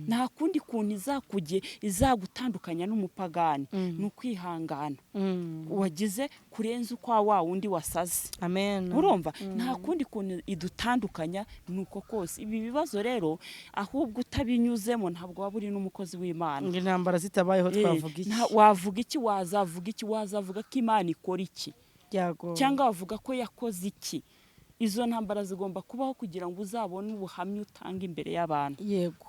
Nta kundi kuntu izagutandukanya n'umupagani, ni ukwihangana wagize kurenza uko wa wundi wasaze.
Amen.
Urumva, nta kundi kuntu idutandukanya, ni uko kose. Ibi bibazo rero, ahubwo utabinyuzemo ntabwo waba uri n'umukozi w'Imana.
Ngo intambara zitabayeho twavuga iki?
Wavuga iki? Wazavuga iki? Wazavuga ko Imana ikora iki?
Byago.
Cyangwa wavuga ko yakoze iki? Izo ntambara zigomba kubaho kugira ngo uzabone ubuhamya utanga imbere y'abantu.
Yego,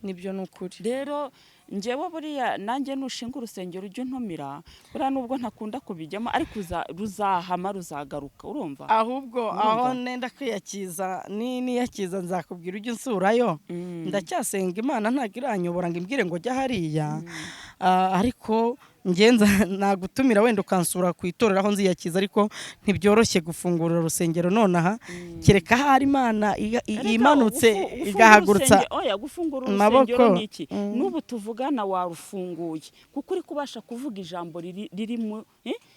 nibyo, ni ukuri.
Rero njyewe buriya nanjye nushinga urusengero ujye untumira. Buriya nubwo ntakunda kubijyamo, ariko ruzahama, ruzagaruka, urumva?
Ahubwo
Urumva?
aho nenda kwiyakiza, ni niyakiza nzakubwira ujye unsurayo. Ndacyasenga Imana, ntabwo iranyobora ngo imbwire ngo jya hariya. Ariko ngenza nagutumira wenda ukansura ku itorero aho nziyakiza, ariko ntibyoroshye gufungura urusengero nonaha, kereka ahari Imana
Erega
imanutse
gufungura
igahagurutsa
oya, gufungura
amaboko.
urusengero ni iki? N'ubu tuvugana warufunguye, kuko uri kubasha kuvuga ijambo riri mu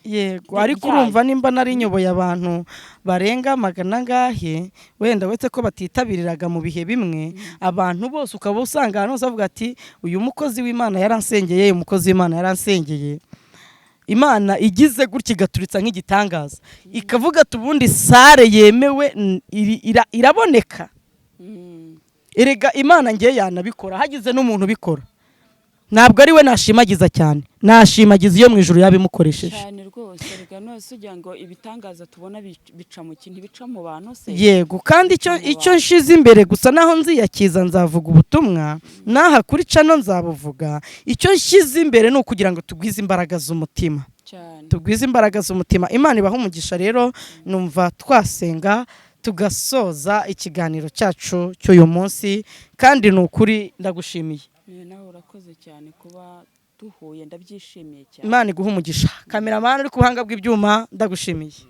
Yego, ariko
ryayo.
urumva nimba nari nyoboye abantu barenga magana angahe, wenda uretse ko batitabiriraga mu bihe bimwe, abantu bose ukaba usanga ahantu hose bavuga ati: "Uyu mukozi w'Imana yaransengeye, uyu mukozi w'Imana yaransengeye." Imana igize gutya igaturitsa nk'igitangaza, ikavuga ati: "Ubundi salle yemewe iraboneka." Erega Imana ngiye yanabikora, hagize n'umuntu ubikora, ntabwo ari we nashimagiza cyane, nashimagiza iyo mu ijuru yabimukoresheje.
Cyane rwose. Rega none se ugira ngo ibitangaza tubona bica mu kintu, bica mu bantu se?
Yego, kandi icyo
Mu
icyo
bantu.
nshize imbere gusa, naho nziyakiza nzavuga ubutumwa, n'aha kuri channel nzabuvuga. Icyo nshyize imbere ni ukugira ngo tugwize imbaraga z'umutima.
Cyane.
Tugwize imbaraga z'umutima. Imana ibaha umugisha. Rero numva twasenga tugasoza ikiganiro cyacu cy'uyu munsi, kandi ni ukuri ndagushimiye.
Nawe urakoze cyane kuba duhuye, ndabyishimiye cyane.
Imana iguha umugisha. Cameraman uri ku buhanga bw'ibyuma, ndagushimiye.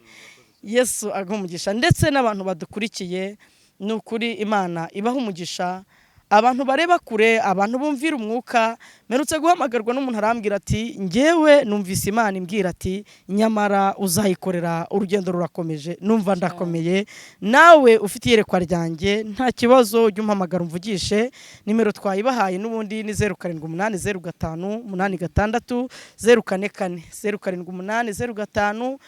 Yesu aguha umugisha, ndetse n'abantu badukurikiye, ni ukuri Imana ibaha umugisha. Abantu bareba kure, abantu bumvira umwuka. Mperutse guhamagarwa n'umuntu arambwira ati: "Ngewe numvise Imana imbwira ati nyamara uzayikorera, urugendo rurakomeje." Numva ndakomeye. Nawe ufite iyerekwa ryanjye, nta kibazo, ujye umpamagara umvugishe. Nimero twayibahaye n'ubundi ni 0780586044,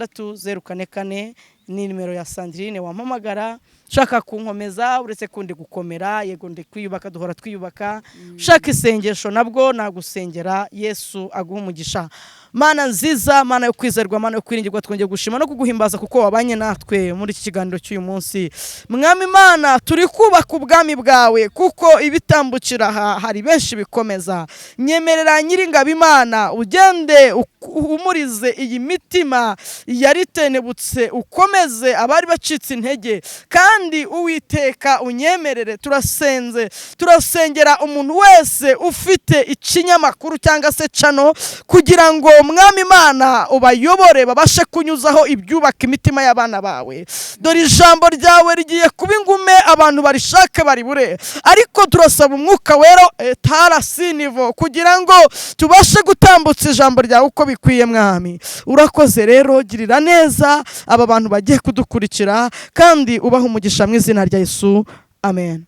0780586044, ni nimero ya Sandrine. Wampamagara ushaka kunkomeza, uretse kundi gukomera, yego ndi kwiyubaka, duhora twiyubaka. Ushaka isengesho nabwo nagusengera. Yesu aguha umugisha. Mana nziza, Mana yo kwizerwa, Mana yo kwiringirwa, twongeye gushima no kuguhimbaza kuko wabanye natwe muri iki kiganiro cy'uyu munsi. Mwami Imana, turi kubaka ubwami bwawe, kuko ibitambukira aha hari benshi bikomeza. Nyemerera Nyiringabo Imana, ugende uhumurize iyi mitima yaritenebutse, ukomeze abari bacitse intege, kandi Kandi Uwiteka, unyemerere, turasenze, turasengera umuntu wese ufite ikinyamakuru cyangwa se channel, kugira ngo, Mwami Imana, ubayobore babashe kunyuzaho ibyubaka imitima y'abana bawe. Dore ijambo ryawe rigiye kuba ingume, abantu barishake baribure, ariko turasaba Umwuka Wera tarasinivo kugira ngo tubashe gutambutsa ijambo ryawe uko bikwiye. Mwami, urakoze rero, girira neza aba bantu bagiye kudukurikira kandi ubaha umugisha mu izina rya Yesu, amen.